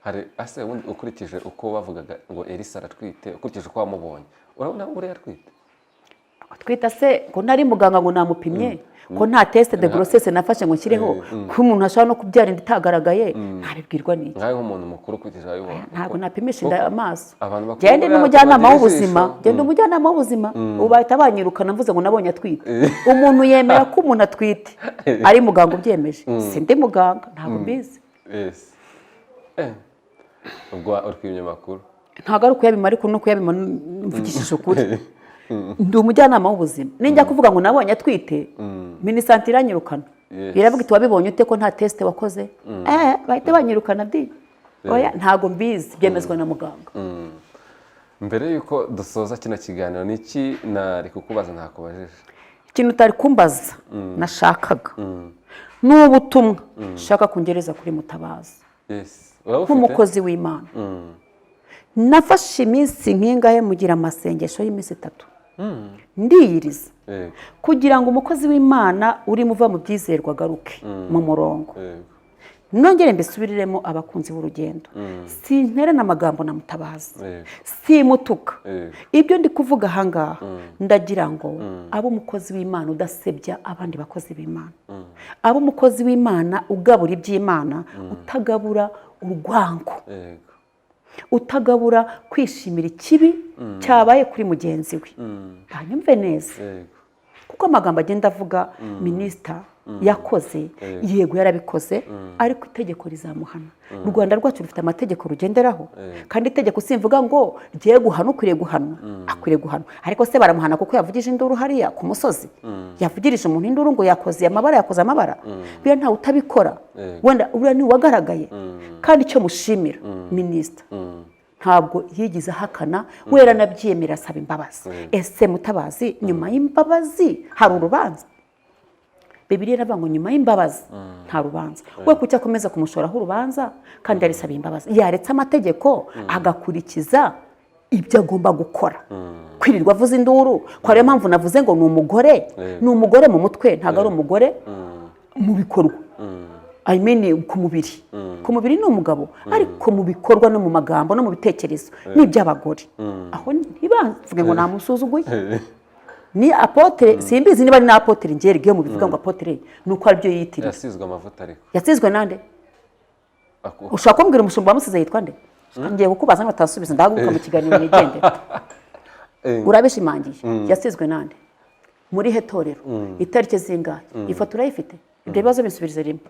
Hari ase ubundi, ukurikije uko bavugaga ngo Elisa aratwite, ukurikije uko wamubonye, urabona buriya atwite? Twita se ko ntari muganga ngo namupimye, ko nta test de grossesse nafashe ngo nshyireho, ko umuntu ashobora no kubyara inda itagaragaye, ntabibwirwa n'iki? Nkawe nk'umuntu mukuru, ukurikije wabibonye. Ntabwo napimisha inda amaso. Abantu bakuru Gende buriya n'umujyanama bagira w'ubuzima. ijisho. Genda umujyanama w'ubuzima, ubu bahita banyirukana mvuze ngo nabonye atwite. Umuntu yemera ko umuntu atwite ari muganga ubyemeje. Sindi muganga, ntabwo mbizi. Yes. Ubwo uri kwimya amakuru. Ntabwo ari ukuyabima, ariko no kuyabima mvugishije ukuri. Ndi umujyanama w'ubuzima, ninjya kuvuga ngo nabonye atwite, Minisante iranyirukana. Iravuga iti: "Wabibonye ute ko nta test wakoze?" Bahita banyirukana di. Oya, ntago mbizi, byemezwa na muganga. Mbere y'uko dusoza kino kiganiro, ni iki nari kukubaza ntakubajije? Ikintu utari kumbaza nashakaga ni ubutumwa nshaka kungereza kuri Mutabazi Urabufite? nk'umukozi w'Imana. Nafashe iminsi nk'ingahe mugira amasengesho y'iminsi 3, ndiyiriza kugira ngo umukozi w'Imana urimo uva mu byizerwa agaruke mu murongo. Nongere mbisubiriremo, abakunzi b'urugendo, sinterana amagambo na Mutabazi, simutuka. Ibyo ndi kuvuga ahangaha, ndagira ngo abe umukozi w'Imana udasebya abandi bakozi b'Imana, abe umukozi w'Imana ugabura iby'Imana, utagabura urwango, utagabura kwishimira ikibi cyabaye kuri mugenzi we. Ntanyumve neza, kuko amagambo agenda avuga minisita yakoze, yego yarabikoze, ariko itegeko rizamuhana. U Rwanda rwacu rufite amategeko rugenderaho, kandi itegeko simvuga ngo rigiye guhana ukwiriye guhanwa, akwiriye guhanwa. Ariko se baramuhana kuko yavugije induru hariya ku musozi? Yavugirije umuntu induru ngo yakoze amabara, yakoze amabara, biriya ntawe utabikora. Wenda uriya ni uwagaragaye. Kandi icyo mushimira minisita, ntabwo yigeze ahakana, we yaranabyemera asaba imbabazi. Ese Mutabazi, nyuma y'imbabazi hari urubanza? Bibiliya iravuga ngo nyuma y'imbabazi nta rubanza. We kuki akomeza kumushoraho urubanza kandi yarisabye imbabazi? Yaretse amategeko agakurikiza ibyo agomba gukora, kwirirwa avuza induru, ko ariyo mpamvu navuze ngo ni umugore, ni umugore mu mutwe, ntabwo ari umugore mu bikorwa. I mean, ku mubiri, ku mubiri ni umugabo, ariko mu bikorwa no mu magambo no mu bitekerezo ni iby'abagore. Aho ntibavuge ngo namusuzuguye. Ni apôtre, simbizi niba ari n'apôtre. Ngeri iyo mubivuga ngo apôtre, ni uko aribyo yiyitirira. Yasizwe amavuta ariko. Yasizwe nande? Ushobora kumbwira umushumba wamusize yitwa nde? Ngiye kukubaza ngo utasubiza, ndahaguruka mu kiganiro nigendere. Urabishimangiye, yasizwe nande, muri he torero, itariki zingahe, ifoto urayifite? Ibyo bibazo bisubirize rimwe.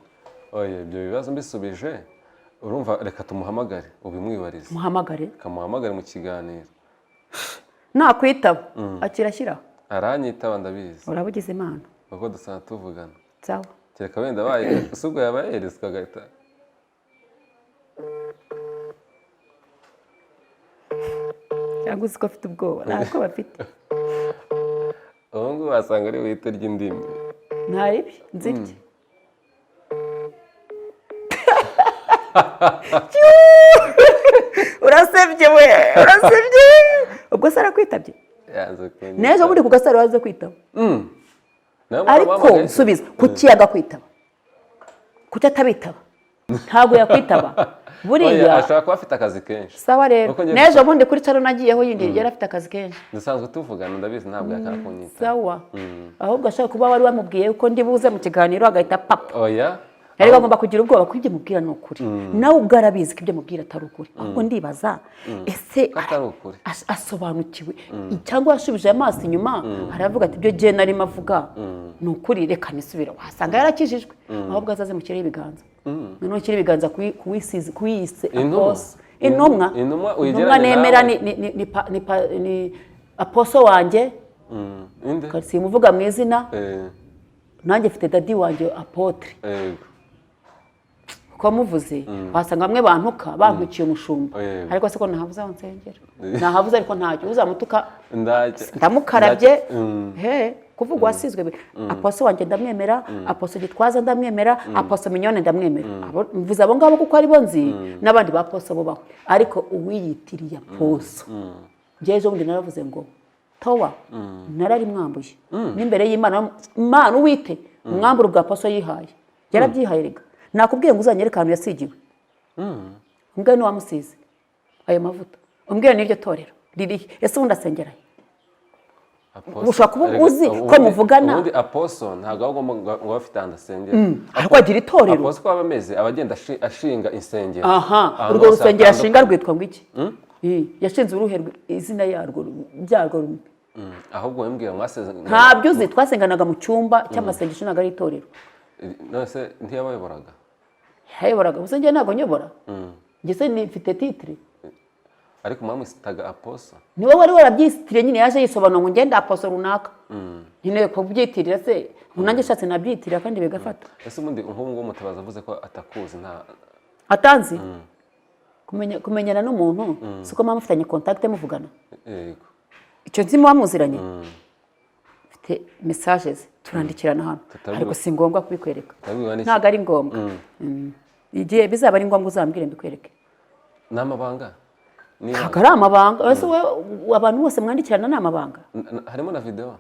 Oya, ibyo bibazo mbisubije, urumva, reka tumuhamagare ubimwibarize. Muhamagare. Kamuhamagare mu kiganiro. Nakwitaba akira ashyiraho. Aranyitaba, ndabizi. Urabugize Imana. Kuko dusanzwe tuvugana. Sawa. Kereka wenda abaye usubwo yaba yeretswe agahita. Cyangwa uzi ko afite ubwoba? Ntabwo bafite. Ubu ngubu wasanga ari buhite ry'indimi. Ntaribi nzirye. Urasebye we, urasebye. Ubwo se arakwitabye? Yanze kunyita. N'ejo bundi ku Gasaro waze kwitaba. Nawe Ariko wamuhamagaye se? nsubiza, kuki yanga kwitaba? Kuki atabitaba? Ntabwo yakwitaba Oya, buriya. Ashobora kuba afite akazi kenshi. Sawa rero. Kuko njye N'ejo bundi kuri caro nagiyeho yindi, yari afite akazi kenshi. Dusanzwe tuvugana, ndabizi, ntabwo yakanga kunyita. Sawa, ahubwo ashobora kuba wari wamubwiye ko ndi buze mu kiganiro agahita papa. Oya. Ariko agomba kugira ubwoba ko ibyo mubwira ni ukuri. Nawe ubwo arabizi ko ibyo mubwira atari ukuri. Ahubwo ndibaza, ese Ko atari ukuri. asobanukiwe cyangwa yashubije amaso inyuma aravuga ati: "Ibyo gihe narimo avuga ni ukuri, reka nisubire"? Wasanga yarakijijwe. Ahubwo azaze mushyireho ibiganza. Noneho ushyire ibiganza kuwiyise Intumwa. apostle, intumwa. Intumwa Intumwa uyigereranya nemera nawe. ni apostle wanjye. Inde? Simuvuga mu izina. Nanjye mfite daddy wanjye apôtre. Kuko muvuze wasanga bamwe bantuka, bantukiye umushumba. Ariko se ko ntahavuze aho nsengera? Nahavuze, ariko ntacyo uzamutuka. Ndacyo. Ndamukarabye. He kuvuga uwasizwe apostle wanjye ndamwemera, apostle Gitwaza ndamwemera, apostle Mignone ndamwemera. Mvuze abo ngabo kuko aribo nzi, n'abandi ba apostle bubaho. Ariko uwiyitiriye apostle, njyewe ejo bundi naravuze ngo towa nararimwambuye n'imbere y'Imana. Imana uwite umwambaro bwa apostle yihaye, yarabyihaye. Rega nakubwiye ngo uzanyereke ahantu yasigiwe, umbwire n'uwamusize ayo mavuta, umbwire n'iryo torero ririhe. Ese ubundi asengera he? Apostle. Ushobora kuba Erega, uzi ko muvugana. Ubundi apostle ntabwo aba agomba ngo abe afite ahantu asengera. Ariko agira itorero. Apostle uko aba ameze, aba agenda ashinga insengero Aha. ahantu Urwo hose rusengero ashinga hatandukanye. rwitwa ngo iki? Yashinze uruhe izina yarwo byarwo? Ahubwo wembwira mwasezeranye. Ntabyo uzi. Twasenganaga mu cyumba cy'amasengesho, ntabwo ari itorero. None se ntiyabayoboraga? Yayoboraga gusa, njye ntabwo nyobora. Njye se mfite titre? Ariko mwamwitaga apostle? Niwe wari warabyitiriye nyine, yaje yisobanura ngo ngende apostle runaka. Nyine kubyitirira se, ngo nanjye ashatse nabyitirira kandi bigafata. Ese ubundi nk'ubu ngubu Mutabazi avuze ko atakuzi, nta Atanzi? Kumenyana n'umuntu si uko muba mufitanye contact, muvugana? Yego. Icyo nzi, muba muziranye, mfite messages turandikirana hano. Ariko si ngombwa kubikwereka. Tutabibwirwa n'iki? Ntabwo ari ngombwa. Igihe bizaba ari ngombwa uzambwire mbikwereke. Ni amabanga? Ni Ntabwo ari amabanga. Ese wowe abantu bose mwandikirana ni amabanga? Harimo na video?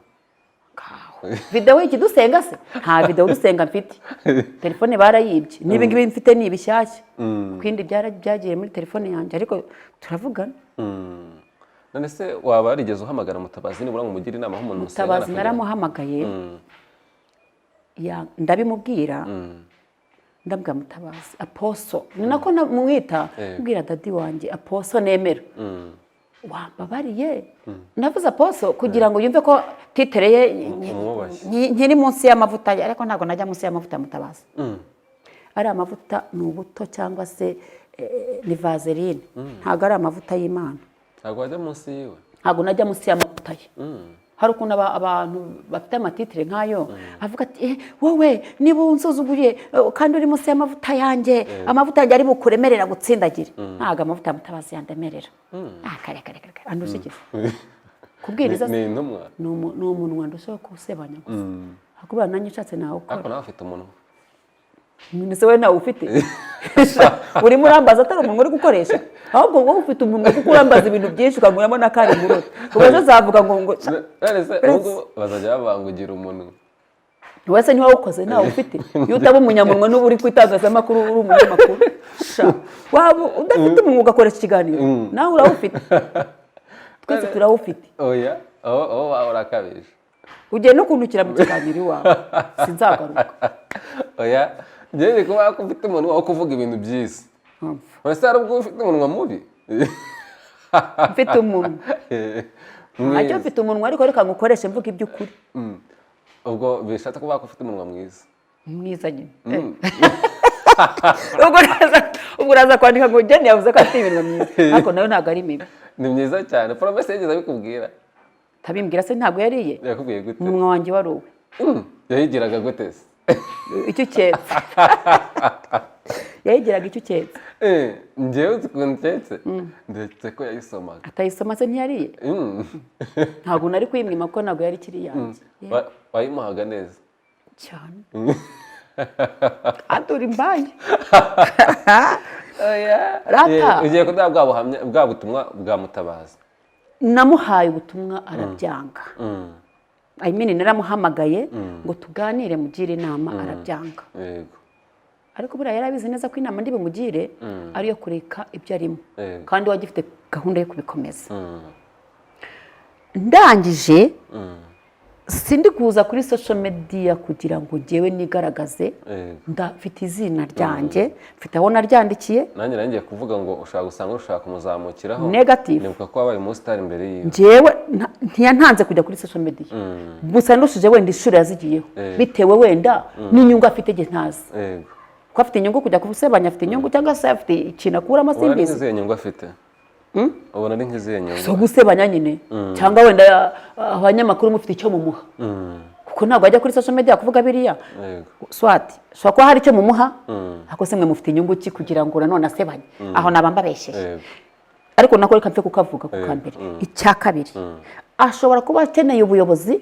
Videwo iki? Dusenga se? Nta videwo dusenga mfite. Telefone barayibye. N'ibi ngibi mfite ni ibishyashya, kuko ibindi byagiye muri telefone yanjye, ariko turavugana. None se waba warigeze uhamagara Mutabazi nibura ngo umugire inama nk'umuntu musengana? Mutabazi naramuhamagaye, ndabimubwira, ndabwira Mutabazi apostle, ni nako namwita. Mbwira daddy wanjye apostle nemera, wambabariye. Navuze apostle kugira ngo yumve ko titre ye Umwubashye. Nkiri munsi y'amavuta ye, ariko ntabwo najya munsi y'amavuta ya Mutabazi. Ari amavuta ni ubuto cyangwa se ni vaseline, ntabwo ari amavuta y'Imana. Ntabwo wajya munsi yiwe? Ntabwo najya munsi y'amavuta ye. Hari ukuntu abantu bafite ama titre nk'ayo avuga ati: "Eh, wowe niba unsuzuguye, kandi uri munsi y'amavuta yanjye, amavuta yanjye ari bukuremerera gutsindagire." Ntabwo amavuta ya Mutabazi yandemerera. Ah, kare kare kare kare, andusha iki? Kubwiriza? Ni intumwa. Ni umunwa ndushaho kuwusebanya gusa, hakubera nanjye nshatse nawukora. Ariko nawe afite umunwa. None se wowe ntawe ufite? Urimo urambaza atari umunwa uri gukoresha? Ahubwo wowe ufite umunwa kuko urambaza ibintu byinshi ukankuramo n'akari murota. Ubwo ejo uzavuga ngo None se ubu ngubu bazajya babangugira umunwa? Wese niba wawukoze, ntawe ufite. Iyo utaba umunyamunwa n'uba uri ku itangazamakuru, uri umunyamakuru. Sha, waba udafite umunwa ugakoresha ikiganiro? Nawe urawufite, twese turawufite. Oya, aho waba urakabije. Ugiye no kuntukira mu kiganiro iwawe, sinzagaruka. Oya, njyewe ndi kuvuga ko ufite umunwa wo kuvuga ibintu byiza. Mpamvu. Ese hari ubwo ufite umunwa mubi? Mfite umunwa ntacyo. Mwiza. Mfite umunwa, ariko reka ngukoreshe mvuga iby'ukuri. Ubwo bishatse kuvuga ko ufite umunwa mwiza. Mwiza nyine. Ubwo uraza kwandika ngo Jane yavuze ko afite iminwa myiza, ariko nayo ntabwo ari mibi. Ni myiza cyane. Promesse yigeze abikubwira? Tabimbwira se, ntabwo yariye? Yakubwiye gute? Umunwa wanjye wari uwe. Yayigiraga gute se? Icyo uketse, yayigiraga icyo uketse. Njyewe uzi ukuntu uketse, ndetse ko yayisomaga. Atayisoma se, ntiyariye? Ntabwo nari kuyimwima kuko ntabwo yari ikiri iyanjye. Wayimuhaga neza? Cyane, adura imbaye rata. Ugiye kuduha bwa buhamya, bwa butumwa bwa Mutabazi. Namuhaye ubutumwa arabyanga. I mean, naramuhamagaye ngo tuganire, mugire inama, arabyanga. Ariko buriya yari abizi neza ko inama ndi bumugire ariyo kureka ibyo arimo, kandi we agifite gahunda yo kubikomeza. Ndangije, sindi kuza kuri social media kugira ngo njyewe nigaragaze. Ndafite izina ryanjye, mfite aho naryandikiye. Nanjye ngiye kuvuga ngo ushobora gusanga ushaka kumuzamukiraho. Negative. Nibuka ko wabaye umusitari imbere yiwe. Njyewe ntiyantanze kujya kuri social media, gusa ndushije wenda inshuro yazigiyeho, bitewe wenda n'inyungu afite njye ntazi. Ko afite inyungu kujya kubusebanya, afite inyungu cyangwa se afite ikintu akuramo, Ubona ari simbizi. nk'izihe nyungu afite? Ubona ari nk'izihe nyungu? Zo gusebanya nyine, cyangwa wenda abanyamakuru mufite icyo mumuha, kuko ntabwo ajya kuri social media kuvuga biriya. Swati ushobora kuba hari icyo mumuha, ariko se mwe mufite inyungu ki kugira ngo nanone asebanye? Aho naba mbabeshyeye. Ariko nako reka mfe kukavuga ku kambere. Icya kabiri, ashobora kuba akeneye ubuyobozi,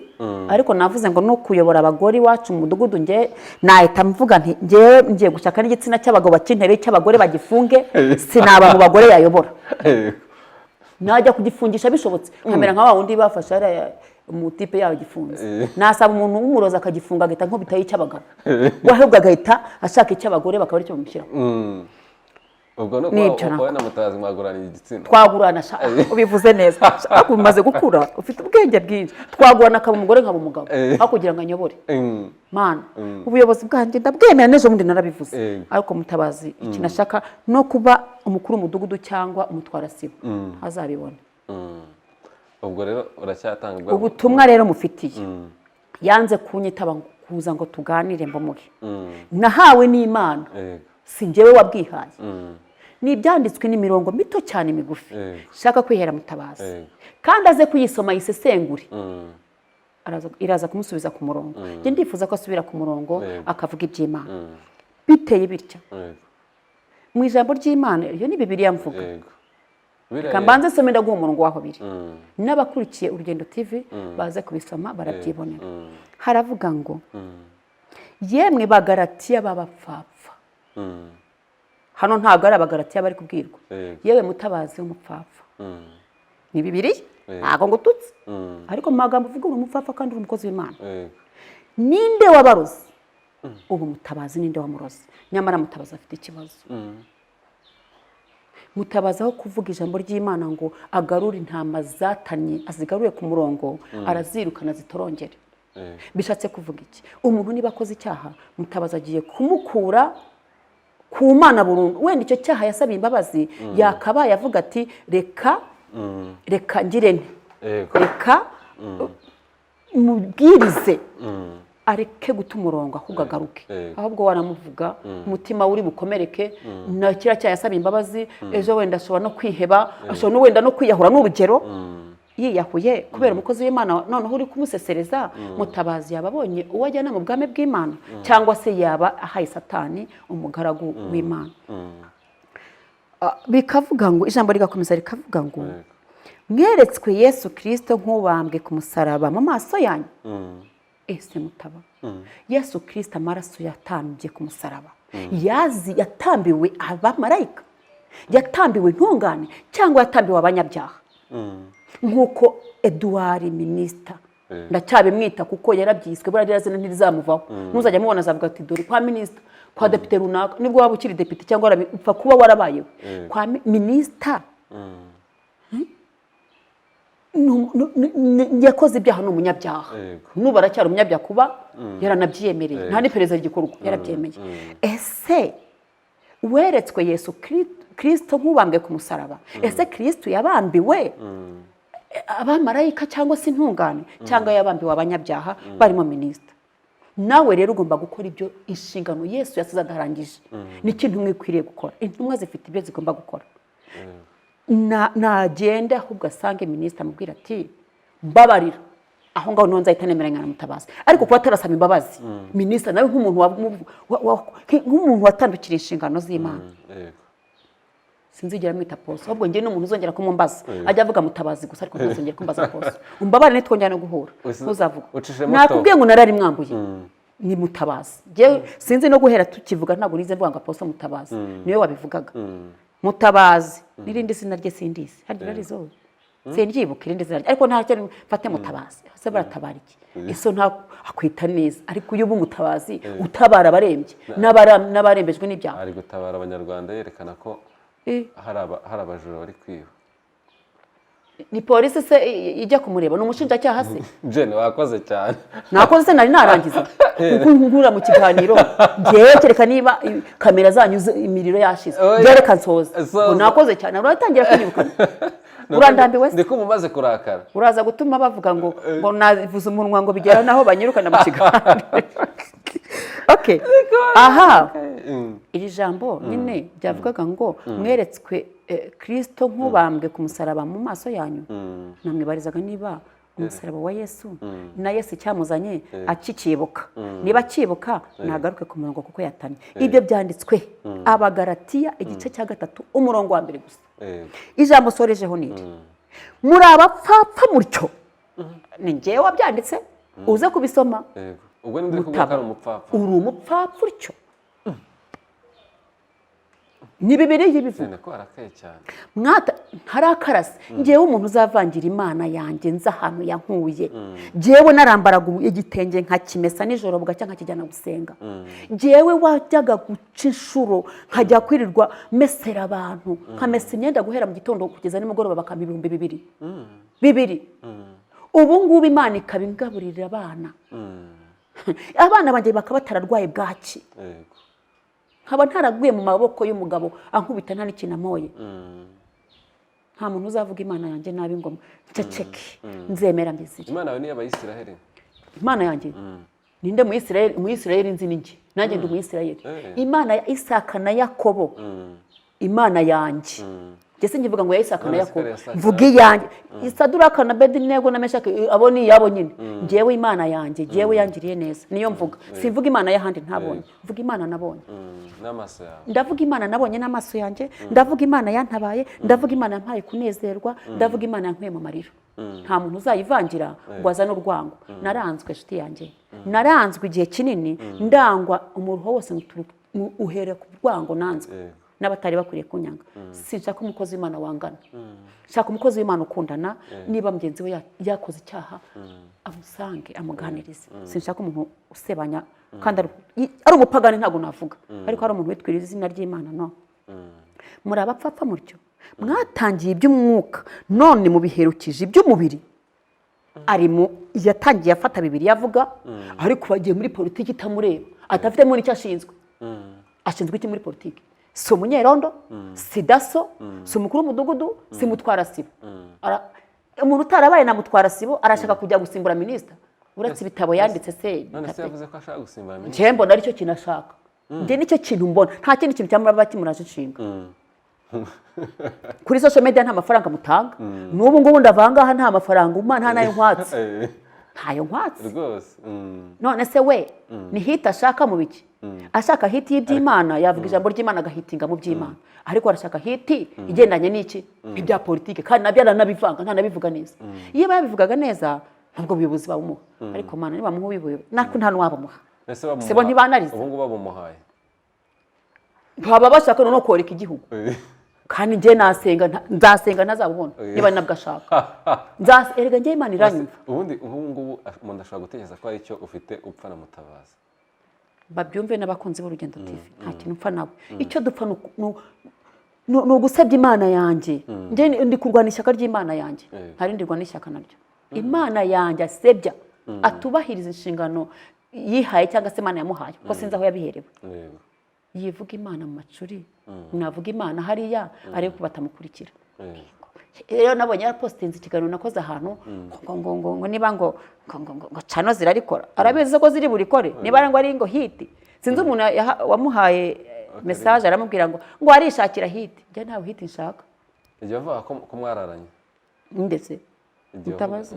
ariko navuze ngo no kuyobora abagore iwacu mu mudugudu, nge nahita mvuga nti ngewe ngiye gushaka n'igitsina cy'abagabo bakintere, cy'abagore bagifunge, sinaba mu bagore yayobora. Najya kugifungisha bishobotse, nkamera nka wa wundi bafashe hariya umutipe yawe gifunze. Nasaba umuntu w'umurozi akagifunga, agahita nkubitaho icy'abagabo, we ahubwo agahita ashaka icy'abagore bakaba aricyo bamushyiraho. Ubwo ni Nibyo. uko wowe na Mutabazi mwagurana igitsina. Twagurana sha, ubivuze neza. Ariko umaze gukura, ufite ubwenge bwinshi. Twagurana akaba umugore nkaba umugabo, aho kugira ngo anyobore. Mana, ubuyobozi bwanjye ndabwemera, n'ejo bundi narabivuze. Ariko Mutabazi ikintu ashaka no kuba umukuru w'umudugudu cyangwa umutwarasibo, ntazabibona. Ubwo rero uracyatanga bwa Ubutumwa rero mufitiye, yanze kunyitaba ngo kuza ngo tuganire mbumuhe, nahawe n'Imana. Si njyewe wabwihaye. Ni ibyanditswe n'imirongo mito cyane migufi. Shaka kwihera Mutabazi, kandi aze kuyisoma yisesengure. Iraza kumusubiza ku murongo. Njye ndifuza ko asubira ku murongo, akavuga iby'Imana. Biteye bitya, mu ijambo ry'Imana, iyo ni Bibiliya mvuga. Reka mbanze nsome, ndaguha umurongo w'aho biri. N'abakurikiye Urugendo TV baze kubisoma, barabyibonera. Haravuga ngo: "Yemwe Bagaratiya b'abapfapfa." Hano ntabwo ari Abagaratiya bari kubwirwa. Yewe Mutabazi w'umupfapfa, ni Bibiliya, ntabwo ngututse, ariko mu magambo uvuga uri umupfapfa kandi uri umukozi w'Imana. Ninde wabaroze? Ubu Mutabazi ninde wamuroze? Nyamara Mutabazi afite ikibazo. Mutabazi aho kuvuga ijambo ry'Imana ngo agarure intama zatanye, azigarure ku murongo, arazirukana zitorongere. Bishatse kuvuga iki? Umuntu niba akoze icyaha, Mutabazi agiye kumukura ku Mana burundu. Wenda icyo cyaha yasabiye imbabazi, yakabaye avuga ati: "Reka, reka ngire nte, reka mubwirize areke guta umurongo, ahubwo agaruke." Ahubwo waramuvuga, umutima we uri bukomereke na kiriya cyaha yasabiye imbabazi. Ejo wenda ashobora no kwiheba, ashobora no wenda no kwiyahura, n'urugero. Yiyahuye kubera umukozi w'Imana noneho uri kumusesereza, Mutabazi yaba abonye uwo ajyana mu bwami bw'Imana, cyangwa se yaba ahaye Satani umugaragu w'Imana? Bikavuga ngo, ijambo rigakomeza rikavuga ngo: "Mweretswe Yesu Kirisito nk'ubambwe ku musaraba mu maso yanyu." Ese mutaba, Yesu Kirisito, amaraso yatambye ku musaraba, yazi yatambiwe abamarayika, yatambiwe intungane, cyangwa yatambiwe abanyabyaha? Nk'uko Eduard minisita, ndacyabimwita kuko yarabyiswe, buriya ririya zina ntirizamuvaho. Ntuzajya mubona azavuga ati: "Dore kwa minisita, kwa depite runaka." Nibwo waba ukiri depite cyangwa upfa kuba warabayeho kwa minisita. Yakoze ibyaha, ni umunyabyaha. N'ubu aracyari umunyabyaha, kuba yaranabyiyemereye, nta n'iperereza rigikorwa, yarabyemeye. Ese weretswe Yesu Kirisito nk'ubambwe ku musaraba? Ese Kirisito yabambiwe abamarayika cyangwa se intungane, cyangwa yabambiwe abanyabyaha barimo minisita? Nawe rero ugomba gukora ibyo inshingano Yesu yasize adarangije. Nicyo intumwa ikwiriye gukora. Intumwa zifite ibyo zigomba gukora. Nagende ahubwo asange minisita, amubwira ati: "Mbabarira." Aho ngaho niho nzahita nemeranya na Mutabazi. Ariko kuba atarasaba imbabazi minisita, nawe nk'umuntu nk'umuntu watandukiriye inshingano z'Imana, sinzigera mwita poso. Ahubwo njye n'umuntu uzongera kumumbaza ajya avuga Mutabazi gusa, ariko ntazongere kumbaza poso. Umbabarire, nitwongera no guhura ntuzavuga. Ucishemo. Nakubwiye ngo narari mwambuye, ni Mutabazi. Njyewe sinzi no guhera tukivuga, ntabwo nize mvuga ngo aposo Mutabazi, niwe wabivugaga. Mutabazi n'irindi zina rye sindizi, harya urarizi wowe? Sindyibuka irindi zina rye, ariko ntacyo, mfate Mutabazi. Ese baratabara iki? Ese nta akwita neza? Ariko iyo uba umutabazi, utabara abarembye n'abarembejwe n'ibyaha. Ari gutabara Abanyarwanda, yerekana ko hari abajura bari kwiba. Ni polisi se ijya kumureba? Ni umushinjacyaha se? Jene, wakoze cyane. Nakoze se? Nari narangiza kuko nkura mu kiganiro ngewe, kereka niba kamera zanyu imiriro yashize. Oya. Ngewe reka nsoze. Soza. Ngo nakoze cyane, uratangira kunyirukana, urandambiwe se? Ndi kumva umaze kurakara. Uraza gutuma bavuga ngo navuze umunwa, ngo bigera naho banyirukana mu kiganiro. Okay, aha iri jambo nyine ryavugaga ngo: "Mweretswe Kirisito nk'ubambwe ku musaraba mu maso yanyu." Namwibarizaga niba umusaraba wa Yesu na Yesu icyamuzanye akikibuka. Niba akibuka, nagaruke ku murongo kuko yatamye. Ibyo byanditswe Abagaratiya igice cya 3, umurongo wa 1 gusa. Ijambo sorejeho ni iri: muri abapfapfa mutyo. Ni njyewe wabyanditse, uze kubisoma. Yego. Ubwo ni ndi kuvuga ko ari umupfapfa? Uri umupfapfa utyo, ni Bibiliya ibivuga. Jene, ko warakaye cyane. Mwata ntarakarase. Ngewe umuntu uzavangira Imana yanjye, nzi ahantu yankuye. Ngewe narambaraga igitenge nkakimesa nijoro, bugacya nkakijyana gusenga. Ngewe wajyaga guca inshuro, nkajya kwirirwa mesera abantu, nkamesa imyenda guhera mu gitondo kugeza nimugoroba, bakampa 2000 bibiri. Ubu ngubu Imana ikaba ingaburira abana, abana banjye bakaba batararwaye bwaki, nkaba ntaraguye mu maboko y'umugabo ankubita nta n'ikintu amoye. Nta muntu uzavuga Imana yanjye nabi ngo nceceke, nzemera mbizire. Imana yawe ni iy'Abayisiraheli? Imana yanjye ninde? Mu Isirayeli, mu Isirayeli nzi ni njye, nanjye ndi Umuyisirayeli. Imana ya Isaka na Yakobo. Imana yanjye. Njye sinkivuga ngo ya Isaka na None se Yakobo. kare Isaka Mvuga iyanjye, Saduraka na Bedinego na Meshaki, abo ni iyabo nyine. Njyewe Imana yanjye, njyewe yangiriye neza, niyo mvuga. Simvuga imana y'ahandi ntabonye, mvuga Imana nabonye. N'amaso yawe. Ndavuga Imana nabonye n'amaso yanjye, ndavuga Imana yantabaye, ndavuga Imana yampaye kunezerwa, ndavuga Imana yankuye mu marira. Nta muntu uzayivangira ngo azane urwango. Naranzwe, inshuti yanjye, naranzwe igihe kinini, ndangwa umuruho wose uhera ku rwango nanzwe n'abatari bakwiriye kunyanga. Sinshaka umukozi w'Imana wangana, nshaka umukozi w'Imana ukundana. Niba mugenzi we yakoze icyaha, amusange amuganirize. Sinshaka umuntu usebanya kandi ari umupagani, ntabwo navuga, ariko ari umuntu witwira izina ry'Imana, no muri abapfapfa mutyo. Mwatangiye iby'umwuka, none mubiherukije iby'umubiri. Ari mu yatangiye afata bibiri avuga, ariko bagiye muri politiki itamureba, adafitemo n'icyo ashinzwe. Ashinzwe iki muri politiki? Si umunyerondo, si DASSO, si umukuru w'umudugudu, si mutwarasibo. Umuntu utarabaye na mutwarasibo arashaka kujya gusimbura minisita, uretse ibitabo yanditse se? None se yavuze ko ashaka gusimbura minisitiri? Njyewe mbona aricyo kintu ashaka. Njye nicyo kintu mbona, nta kindi kintu cyamuraba kimuraje inshinga. Kuri social media nta mafaranga mutanga. N'ubu ngubu ndava ngaha nta mafaranga umpa, nta nayo nkwatse. Ntayo nkwatse. Rwose. None se we ni hit ashaka mu biki? Ashaka hit y'iby'Imana, yavuga ijambo ry'Imana, agahitinga mu by'Imana, ariko arashaka hit igendanye n'iki? Ibya politiki, kandi nabyo aranabivanga, ntanabivuga neza. Iyo yabivugaga neza, ntabwo ubuyobozi babumuha. Ariko Mana, nibamuha ubuyobozi, nako nta n'uwabamuha. Ese bamuha? Sebo ntibanarize. Ubu ngubu babumuhaye? Baba bashaka noneho koreka igihugu. Kandi njye nasenga, nzasenga ntazabubona. Niba ari nabwo ashaka. Erega njye Imana iranyumva. Ubundi ubu ngubu umuntu ashobora gutekereza ko hari icyo ufite upfa na Mutabazi. Babyumve n'abakunzi b'Urugendo TV, nta kintu mpfa nawe. Icyo dupfa ni ugusebya Imana yanjye. Njye ndi kurwana ishyaka ry'Imana yanjye. Nta rindi rwana ishyaka naryo. Imana yanjye asebya, atubahiriza inshingano yihaye cyangwa se Imana yamuhaye, kuko sinzi aho yabiherewe. Yivuga Imana mu macuri, navuga Imana hariya, arebe ko batamukurikira. Rero nabonye yarapositinze ikiganiro nakoze ahantu ngo niba ngo channel zirarikora, arabizi ko ziri burikore, niba ari ngo ari ngo hit. Sinzi umuntu wamuhaye message, aramubwira ngo arishakira hit. Njye ntawe hit nshaka. Igihe bavuga ko mwararanye? Ndetse Igihe Mutabazi?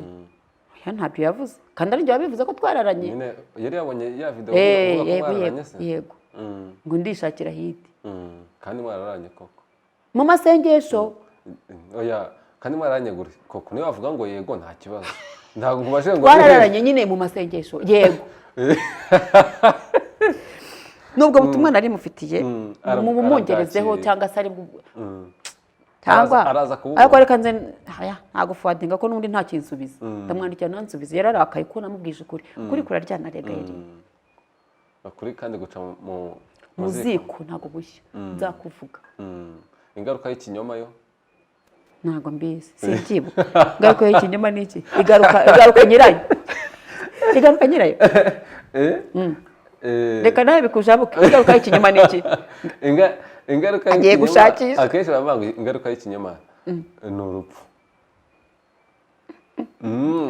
Oya, ntabyo yavuze, kandi ari njye wabivuze ko twararanye. Nyine yari yabonye ya video uvuga ko Yego. mwararanye Yego. se? Yego. Ngo ndishakira hit. Kandi mwararanye koko? Mu masengesho. Oya, kandi mwararanye gutya koko? Niba bavuga ngo yego, nta kibazo, ntabwo nkubajije ngo Twararanye nyine mu masengesho, yego. Nubwo butumwa nari mufitiye, mubumwongerezeho. Arabwakiriye. Cyangwa se ari cyangwa Araza kububona. Ariko reka nze, aya ntabwo forwardinga, ko n'ubundi nta kinsubiza. Ndamwandikira ntansubize, yararakaye ko namubwije ukuri. Ukuri kuraryana rega yari. Ukuri kandi guca mu Mu ziko ntabwo bushya, nzakuvuga. Ingaruka y'ikinyoma yo? Ntabwo mbizi, simbyibuka. Ingaruka y'ikinyoma ni iki? Igaruka nyirayo, igaruka nyirayo. Eh? Eh, Reka nawe bikujabuke. Ingaruka y'ikinyoma ni iki? Ingaruka Agiye y'ikinyoma, gushakisha. akenshi baravuga ngo ingaruka y'ikinyoma ni urupfu.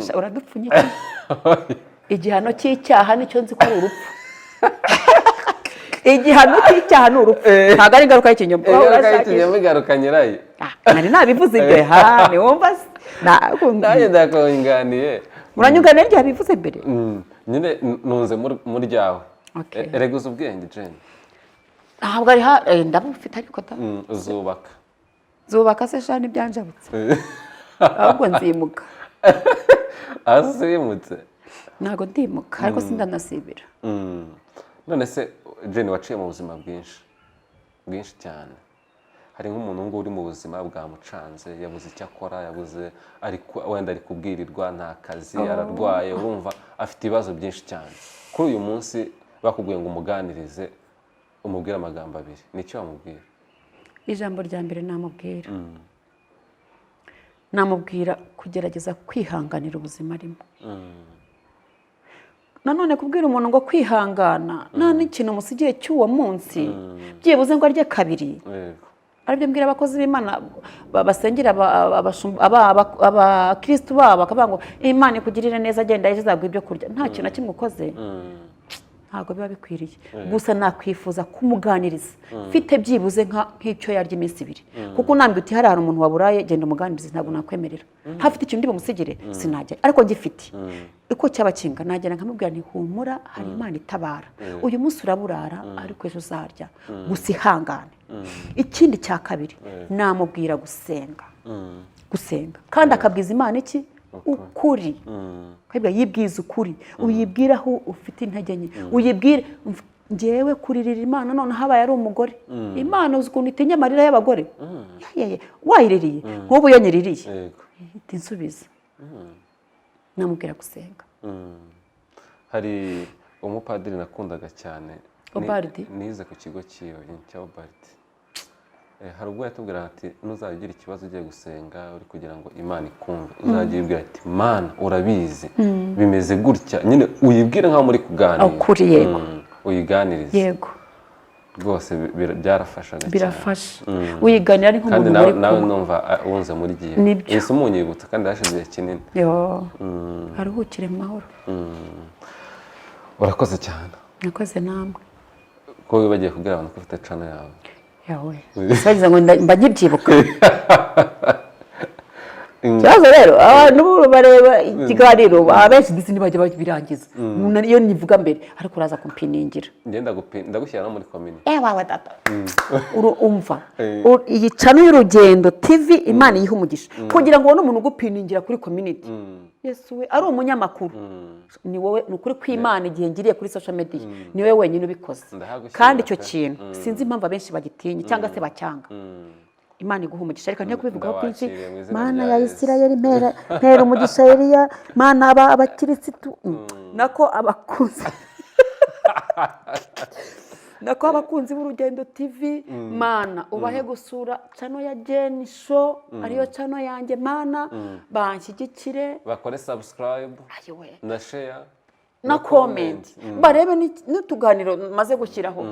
Sha, uradupfunyika. Igihano cy'icyaha nicyo nzi ko ari urupfu. Igihano cy'icyaha ni urupfu, ntabwo ari ingaruka y'ikinyoma. Ingaruka Urashakisha. y'ikinyoma igaruka nyirayo. Ah, nari nabivuze ibyo ha, ntiwumva se? Nanjye ndakunganiye. Uranyunganira, rya bivuze mbere. Nyine nunze mu ryawe. Okay. Erega uzi ubwenge, Jane. Ntabwo ari ha, ndabufite ariko da. Uzubaka. Zubaka se sha? Ntibyanjabutse, ahubwo nzimuka. Hasi wimutse? Ntabwo ndimuka, ariko sindanasibira. None se Jane, waciye mu buzima bwinshi bwinshi cyane, hari nk'umuntu ngubu uri mu buzima bwamucanze, yabuze icyo akora, yabuze, wenda ari kubwirirwa, nta kazi, ararwaye, urumva afite ibibazo byinshi cyane. Kuri uyu munsi bakubwiye ngo umuganirize, umubwire amagambo abiri, nicyo wamubwira? Ijambo rya mbere namubwira, namubwira kugerageza kwihanganira ubuzima arimo. Nanone kubwira umuntu ngo kwihangana, nta n'ikintu umusigiye cy'uwo munsi, byibuze ngo arye kabiri. Aribyo mbwira abakozi b'Imana basengera abakirisitu babo, bakavuga ngo Imana ikugirire neza, agenda ejo izaguha ibyo kurya, nta kintu na kimwe ukoze. Ntabwo biba bikwiriye. Gusa nakwifuza kumuganiriza mfite byibuze nk'icyo yarya iminsi 2, kuko unambye uti hariya hari umuntu waburaye, genda umuganirize, ntabwo nakwemerera. Ntafite ikintu ndi bumusigire, sinajya. Ariko ngifite uko cyaba kinga, nagenda nkamubwira nti: "Humura, hari Imana itabara. Uyu munsi uraburara, ariko ejo uzarya. Gusa ihangane." Ikindi cya kabiri, namubwira gusenga, gusenga kandi akabwiza Imana iki? Ukuri. Akabwira, yibwiza ukuri, uyibwire aho ufite intege nke, uyibwire. Ngewe kuririra Imana, none habaye ari umugore, Imana uzi ukuntu itinya amarira y'abagore? Yayeye, wayiririye nk'ubu, iyo nyiririye ihita insubiza. Namubwira gusenga. Hari umupadiri nakundaga cyane. Obaridi? Nize ku kigo cyiwe cya Obaridi. Hari ubwo yatubwira ati: "Nuzajya ugira ikibazo ugiye gusenga, uri kugira ngo Imana ikumve, uzajya uyibwira ati: 'Mana, urabizi, bimeze gutya.' Nyine uyibwire nk'aho muri kuganira." Ukuri, yego. Uyiganirize. Rwose byarafashaga cyane. Birafasha, uyiganira ari Kandi nk'umuntu nawe muri nawe kumwe. Numva wunze muri gihe. Nibyo. Ese umunyibutsa kandi hashize igihe kinini. Yo, aruhukire mu mahoro. Urakoze cyane. Nakoze namwe. Ko wibagiye kubwira abantu ko ufite channel yawe? Yawe bagize ngo mba nkibyibuka. Ikibazo rero, abantu bareba ikiganiro abenshi ndetse ntibajya babirangiza. Umuntu iyo nivuga mbere, ariko uraza kumpiningira. Ngenda ndagushyira no muri community. Eh, wawe data. Umva, iyi channel y'Urugendo TV, Imana iyiha umugisha. Kugira ngo ubone umuntu ugupiningira kuri community, Yesu we, ari umunyamakuru, ni wowe. Ni ukuri kw'Imana, igihe ngiriye kuri social media, ni wowe wenyine ubikoze. Ndahagushyira Kandi icyo pe. kintu sinzi impamvu abenshi bagitinya cyangwa se bacyanga. Imana iguha umugisha. Reka nteko kubivugaho byinshi. Ndawakiriye mu izina Mana rya ya Yesu. Isirayeli, mpera mpera umugisha Eliya. Mana, aba abakirisitu, nako abakunzi, nako abakunzi b'Urugendo TV, Mana ubahe gusura channel ya Jane Show, ariyo channel yanjye. Mana, banshyigikire. Bakore subscribe Ayiwe. na share Na comment, barebe n'utuganiro maze gushyiraho,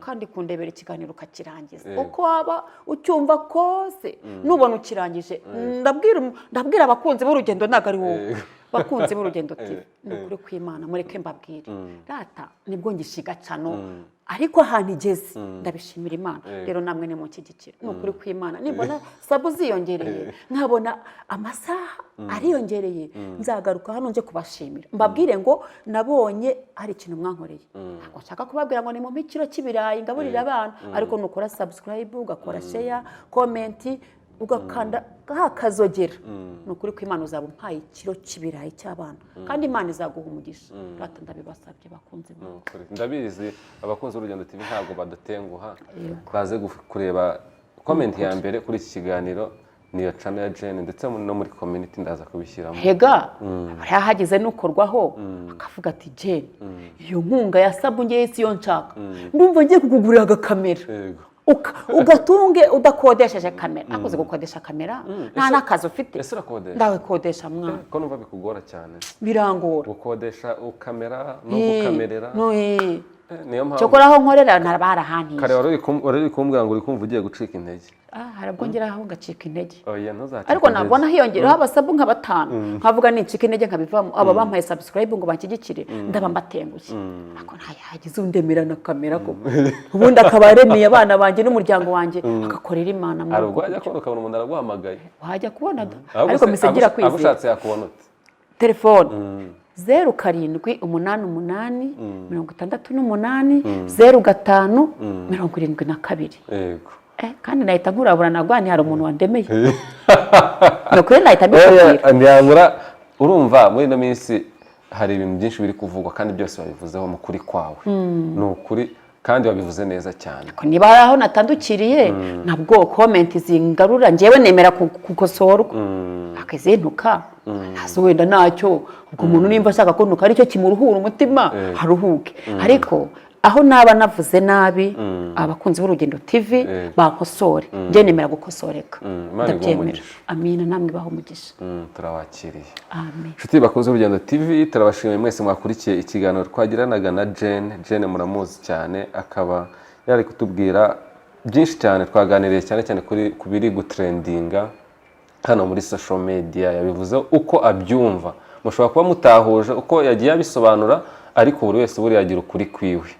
kandi kundebera ikiganiro ukakirangiza, uko waba ucyumva kose, nubona ukirangije, ndabwira abakunzi b'Urugendo, ntabwo ari wowe, bakunzi b'Urugendo TV, ni ukuri kw'Imana, mureke mbabwire rata, nibwo ngishiga channel, ariko ahantu igeze ndabishimira Imana. Rero namwe nimunshyigikire, ni ukuri kw'Imana, nibona sub ziyongereye, nkabona amasaha ariyongereye, nzagaruka hano nje kubashimira, mbabwire ngo nabonye hari ikintu mwankoreye. Ntabwo nshaka kubabwira ngo ni mu ikiro cy'ibirayi ngaburire abana, ariko nukora subscribe, ugakora share, comment, ugakanda hakazogera, ni ukuri ko Imana uzaba umpaye ikiro cy'ibirayi cy'abana, kandi Imana izaguha umugisha. Rata, ndabibasabye, bakunze Ni ukuri. Ndabizi, abakunzi b'Urugendo TV ntabwo badutenguha. Baze kureba comment ya mbere kuri iki kiganiro, niyo channel ya Jane, ndetse no muri community ndaza kubishyiramo. Hega hariya hagize n'ukorwaho akavuga ati: "Jane, iyo nkunga ya sub ngewe si yo nshaka, ndumva ngiye kukugurira agakamera." Ugatunge udakodesheje kamera. Akoze gukodesha kamera nta n'akazi ufite. Ese urakodesha? Ndakodesha, mwana. Ko numva bikugora cyane? Birangora. Gukodesha ukamera no gukamerera. No, Niyo mpamvu Cyokora aho nkorera barahantisha. Kare wari uri kumbwira ngo uri kumva ugiye gucika intege. Ah, hari ubwo ngeraho ngacika intege. Oya, ntuzacike Ariko intege. nabona hiyongeraho aba sub nka batanu, nkavuga nicika intege nkabivamo, aba bampaye subscribe ngo banshyigikire, ndaba mbatengushye. Ariko ntayagize undemera na kamera koko, ubundi akaba yaremeye abana banjye n'umuryango wanjye, agakorera Imana muri Hari ubwo ubwo wajya buryo. kubona ukabona umuntu araguhamagaye. Wajya kubona da. Ahubwo Ariko se mpise ngira kwizera. Agushatse yakubona ute? Telefone 0788 68 05 72. Kandi nahita nkurabura, nagwa hari umuntu wandemeye, ni ukuri nahita mbikubwira. Ntiyabura. Urumva muri ino minsi hari ibintu byinshi biri kuvugwa, kandi byose babivuzeho mu kuri kwawe, ni ukuri, kandi babivuze neza cyane. Ko niba hari aho natandukiriye, nabwo comment zingarura. Njyewe nemera gukosorwa, akazintuka ntazi wenda ntacyo. Ubwo umuntu nimba ashaka ko ntuka aricyo kimuruhura umutima, haruhuke. Ariko aho naba navuze nabi, abakunzi b'Urugendo TV bankosore. Njye nemera gukosoreka. Imana iguhe Ndabyemera. umugisha. Amina, namwe ibahe umugisha. Turawakiriye. Amen. Inshuti bakunze Urugendo TV, turabashimiye mwese mwakurikiye ikiganiro twagiranaga na Jane. Jane muramuzi cyane, akaba yari kutubwira byinshi cyane. Twaganiriye cyane cyane kuri ku biri gutrendinga hano muri social media. Yabivuze uko abyumva, mushobora kuba mutahuje uko yagiye abisobanura. Ariko buri wese buriya agira ukuri kwiwe.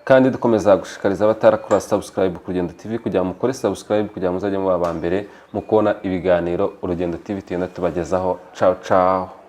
Kandi dukomeza gushishikariza abatarakora subscribe ku Rugendo TV kugira ngo mukore subscribe, kugira ngo muzajye muba aba mbere mu kubona ibiganiro Urugendo TV tugenda tubagezaho. Ciao ciao.